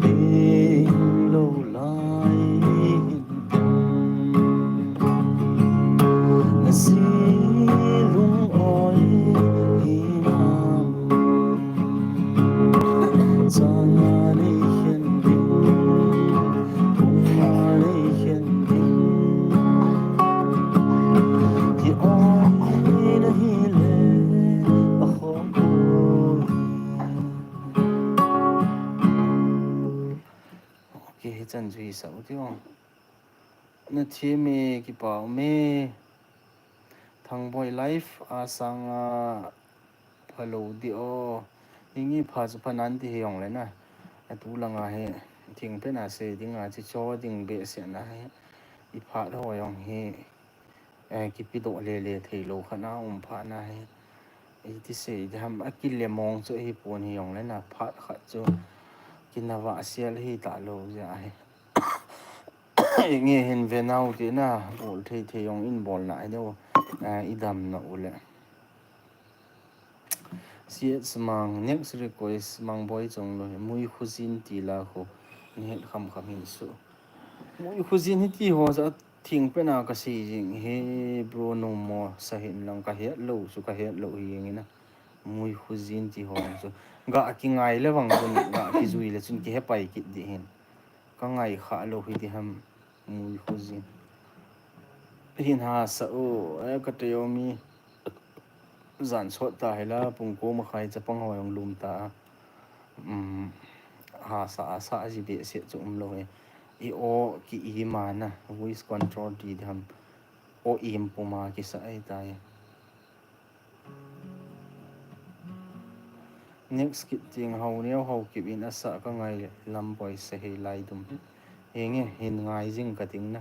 Ding lo lai. Na si lung oi hi nam. Chang a nei hian ding, bung a nei hian ding. Ki oi na hi le a kho pui. Okay, hi chan chu hi sa u ti o. Na thiam e, kipa um e. Thangboi live a sang a pha lo di o. Hingi pha chu pha nan ti hi jong le na. A tu langa hi thing pen a se ding a chi cho ding behseh na hi. I phat ho jong hi, eh, kipi doh le le thei lo khat na um pha na hi. I ti se di ham a kile mong chu hi pon hi jong le na phat khat chu kinava sial hi ta lo ja hi. Nge hin ve nau ti na, bol thei thei jong in bol na ai deu, eh, i dam na u le. C H Mang, next request, Mangboi Chongloi, Mui Khujin ti la khu, ni het kham kham hin su. Mui Khujin hi ti ho sa thing pen a ka sei jing hi bro no mo sa hin lang ka het lo, su ka het lo hi jing ina. Mui Khujin ti ho su. Ga ki ngai le vang chun, ga ki jui le chun ki he pai kit di hin. Ka ngai kha lo hi di ham. Mui Khujin. Hin ha sa u, eh, ka te o mi. Zan sot ta hi la, pung ko ma khai chapang ho jong lum ta. Um, ha sa, sa ji behseh chu um lo he. I o ki i ma na, voice control ti di ham. O im puma ki sa ai ta e. Next kit ting ho neo ho kip in a sa ka ngai lam poi se hei lai dum. Henge hin ngai jing ka ting na.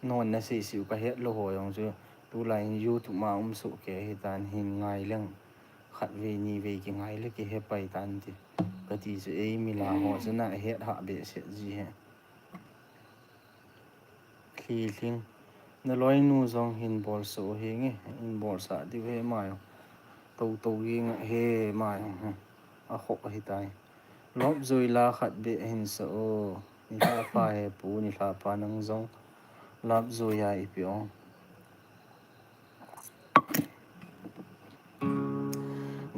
Non na sei siu ka het lo ho jong chu. Tu lai in YouTube ma um su ke hi tan hin ngai leng. Khat vei ni vei ki ngai le ki he pai tan ti. Ka ti chu ei mi la ho chu na het ha behseh ji he. Thli thling. Na loi nu jong hin bol so hi nge, in bol sa diu he ma jong. To to hi nge he ma jong he. A khok hi tai. Lop zui la khat be hin so o. Ni hla pa he pu, ni hla pa nang jong. Lop zui a i pi ong.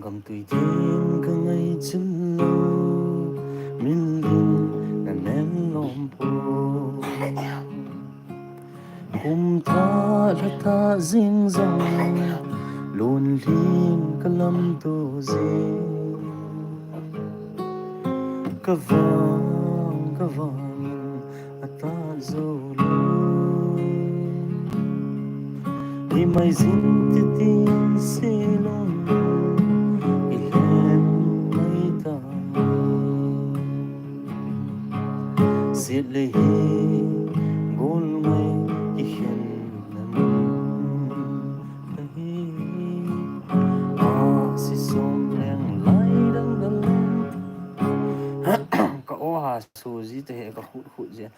Gam tui tin ka ngai chin lo, min din na nen lom po. Kum tha la tha zing zang, lun lim ka lam to zing. Ka vang, ka vang in a ta zo lo. Hi mai zin ti ti si lo. I len mai ta. Si Lei hi, gol ngai kikhen na mun ahi. A si som leng lai dang dang leng. Ka o ha su ji te he ka khut khut je.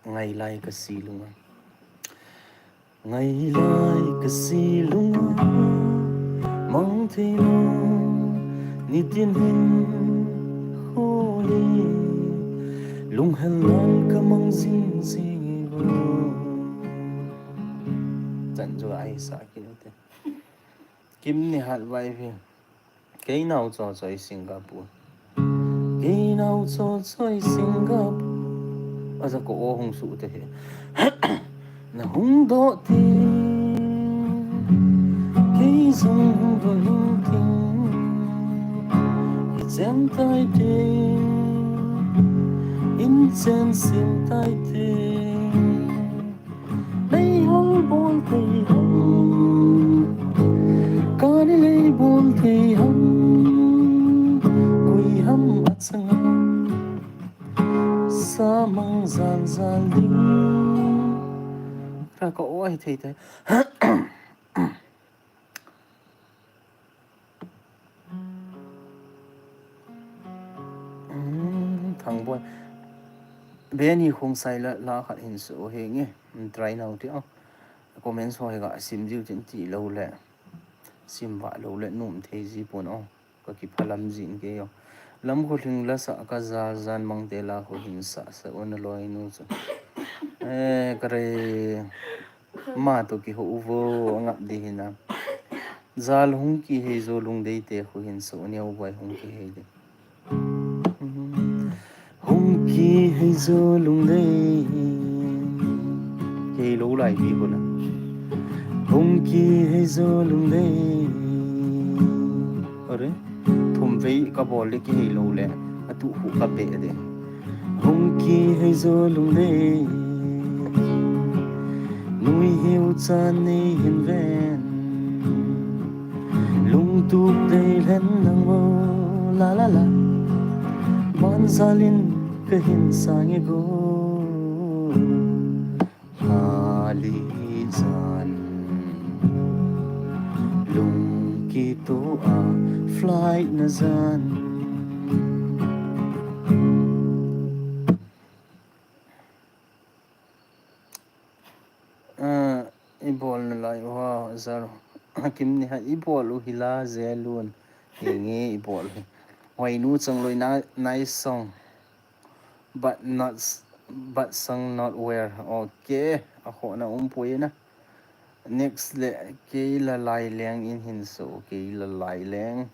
Ngai lai ka si lunga. Ngai lai ka si lunga. Mang thei lo. Nitin hin kholi. Lunghel nan ka mang zing zing bo. Chan jo ai sa ki te. Kim ni hat vai phi. Kei nau cho choi Singapore. Kei nau cho choi Singapore. Aja ko o hung su te he. Na hung do ti. Kei jong hung do hung ting. Hi chen tai te. In chen sim tai te. Lei hol bol thei ham. Kani lei bol thei ham. Koi ham achanga. Samang zal zal ding. Ra ka o hi thei thei. Thangboi. Beni khung sai la la khat hin su he nge. Try nau ti a. Comments ho he ga sim diu tin ti lo le. Sim va lo le num thei ji pon o. Ka kiphalam jin ke yo. Lam kho hling la sa ka za zan mang te la kho hin sa sa o na loi nu chu. Eh, ka re ma to ki ho u vo ngap di hina. Zal hung ki hei zo lungdei te kho hin sa o neo bai hung ki hei de. Hung ki hei zo lungdei. Kei lo lai pi ko na. Hung ki hei zo lungdei. Are, thum vei ka bol le ki hei lo le. Atu hu ka be de. Hung ki hei zo lungdei. Nui hiu chan nei hin ven. Lungtup dei lhen nang mo la la la. Van zalin ka hin sang e go. Hali zan. Lung kito a flight na zan. Ah, i bol na lai u ha, zar. Kim ni ha, i bol u hi la zelun. Nge i bol u hi. Hoi nu chang loi na, nice song. But not, but song not where. Okay. A kho na um poi na. Next le, kei la lai leng in hin so, kei la lai leng.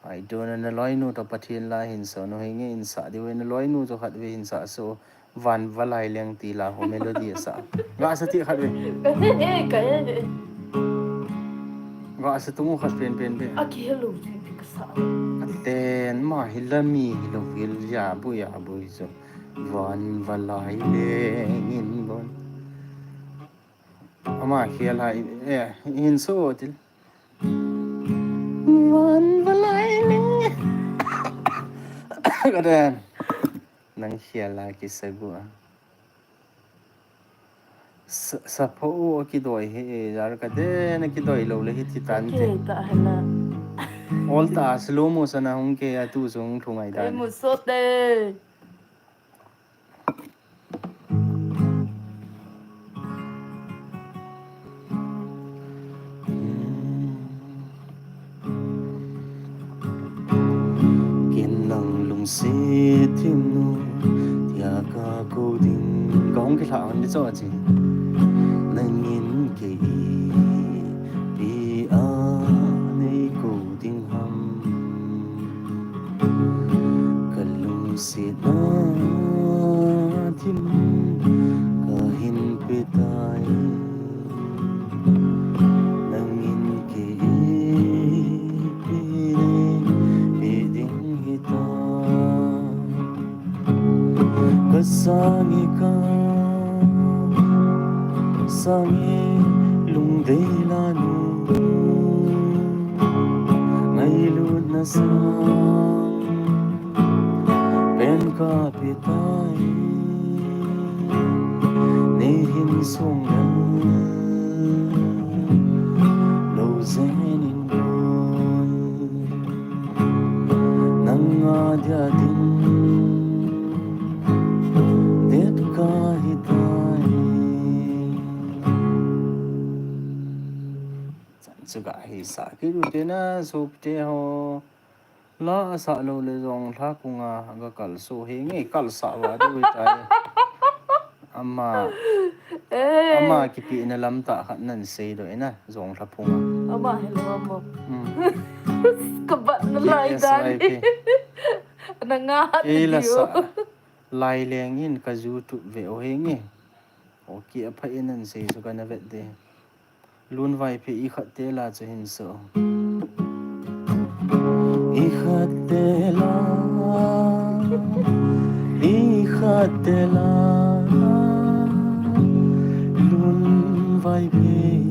I don't know, na loi nu to Pathen la hin so, no hi nge in sa di we, na loi nu to khat ve hin sa so, van va lai leng ti la ho melody sa. Ga sa ti khat ve. Ka he he, ka he he. Ga sa tung khat pen pen ve. A ki hello ti ti ka sa. Ka ten ma hi la mi hi lo vil ya bu ya bu hi so. Van va lai leng in bon. Ama khel hai, eh, hin so til. Van va lai leng. Ka den. Nang khel la ki sa gu a. Sa, sa pho u ki doi he, eh, jar ka den ki doi lo le hi ti tan te. Ke ta hala. Ol ta slow motion a hung ke a tu sung thu ngai ta. Ai mu so te. Ken nang lungset thim nu, tia ka ko ding, ka hung kilha hon di cho a chi. Nangin kei ipi a nei ko ding ham. Ka lungsetna thim ka hin pe tai. Nangin kei ipi nei pe ding hita. Ka sang e ka, sang e lungdei la nu. Ngailutna Pen ka pe tai, nei hin song lel lou zen in bol, nang a dia ding det ka hi tai. Chan chu ga hi sa ki lu te na, sop te ho. La a sa lou le jong lha kunga ga kal su hi nge kal sa va du tai. Ama, Eh, ama kipi na lam ta khat nan sei do ina jong lha phunga. Ama hello ama. Hmm. Ka bat na lai dan. K S Y P. Na nga hat Ei la video. Sa. Lai leng in ka YouTube ve o hi nge. Okay, a pha in an sei su ka na vet de. Lun Vaiphei i khat te la chu hin so. I khat te la, i khat te la, Lun Vaiphei,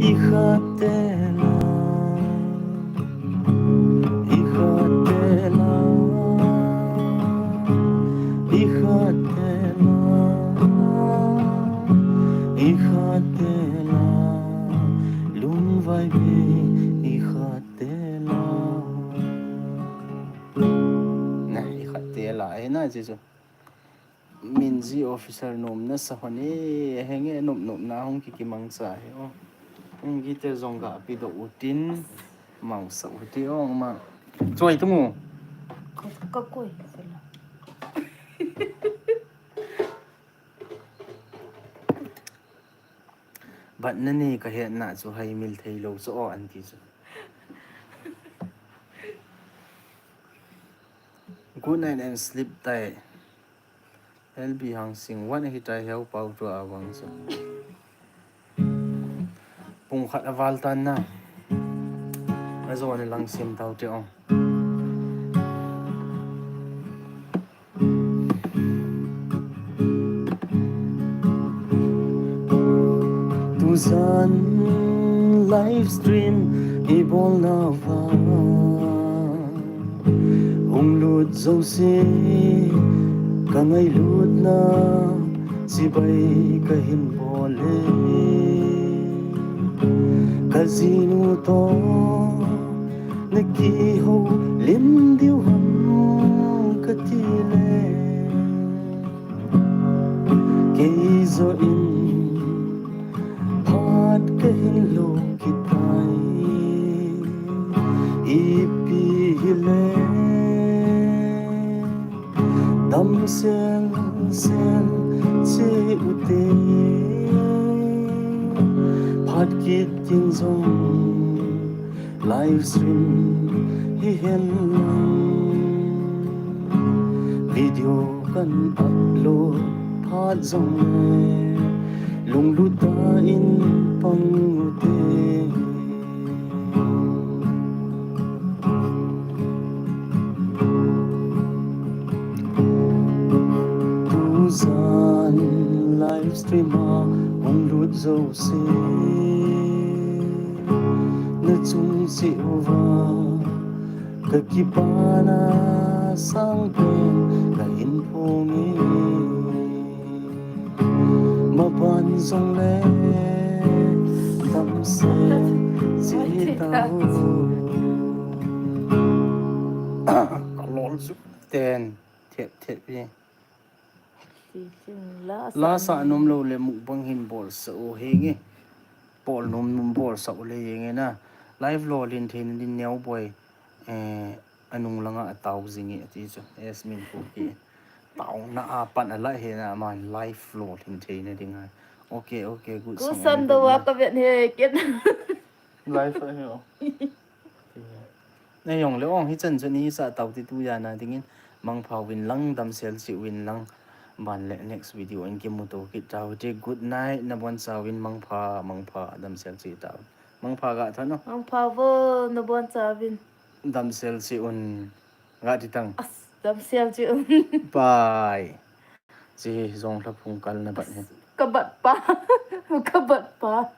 i khat te la. I khat te la, i khat te la, i khat te la, Lun Vaiphei, i khat te la. Na, i khat te la, eh, na, Jesu. Minji officer nom nasa hon e, henge nop nop na hung kiki mangcha he o. Hung gite jong ga pi do utin, mangsa uti o ma. Choi tu mu. Ka, ka koi, sila. But nani ka hetna chu hai mil thei lou chu o anti chu. Good night and sleep tight. L B Hangsing, what a hit I help out to a wang so. Pung khat a val tan na. A zo ni lang sim tau te ong. Tuzan live stream i bol na va. Hung lut jouse, ka ngailutna, chibai ka hin bol e. Ka jinu toh, na kihoulim diu ham ka ti le. Kei joh in, phat ka hin lo kit tai. Ipi hile, damsel sel cheh ute. Phat kit ding jong, live stream hi hen lang. Video kan upload phat jong le, lunglut tah in pang ute. Tuzan live stream a hung lut jouse, na chung cheh uva, ka kipana sangpen ka hin phong e. Maban jong le, damsel cheh tau. Ka lol chu ten, thep thep e. Lasa nom lou le mukbang hin bol sa u henge. Bol nom nom bol sa u le henge na. Live lolhin theina din neo boi. Eh, anung langa atau jing e ati chu. Yes, min pu ki. Tauna a pan ala he na man live lolhin theina ding ai. Okay, okay, good song. Ku san do wa ka vet he ken. Live a he o. Nei jong le ong hichan chu ni sa tau ti tu ya na dingin mangpha uvin lang damsel cheh uvin lang ban le next video in kimu to kit tau te good night na bon sa uvin mangpha mangpha damsel cheh tau mangpha ga tha no mangpha vo na bon sa uvin damsel cheh un ga ti tang as damsel cheh un bye. Chi jong lha phung kal na bat he. Ka bat pa. Ka bat pa.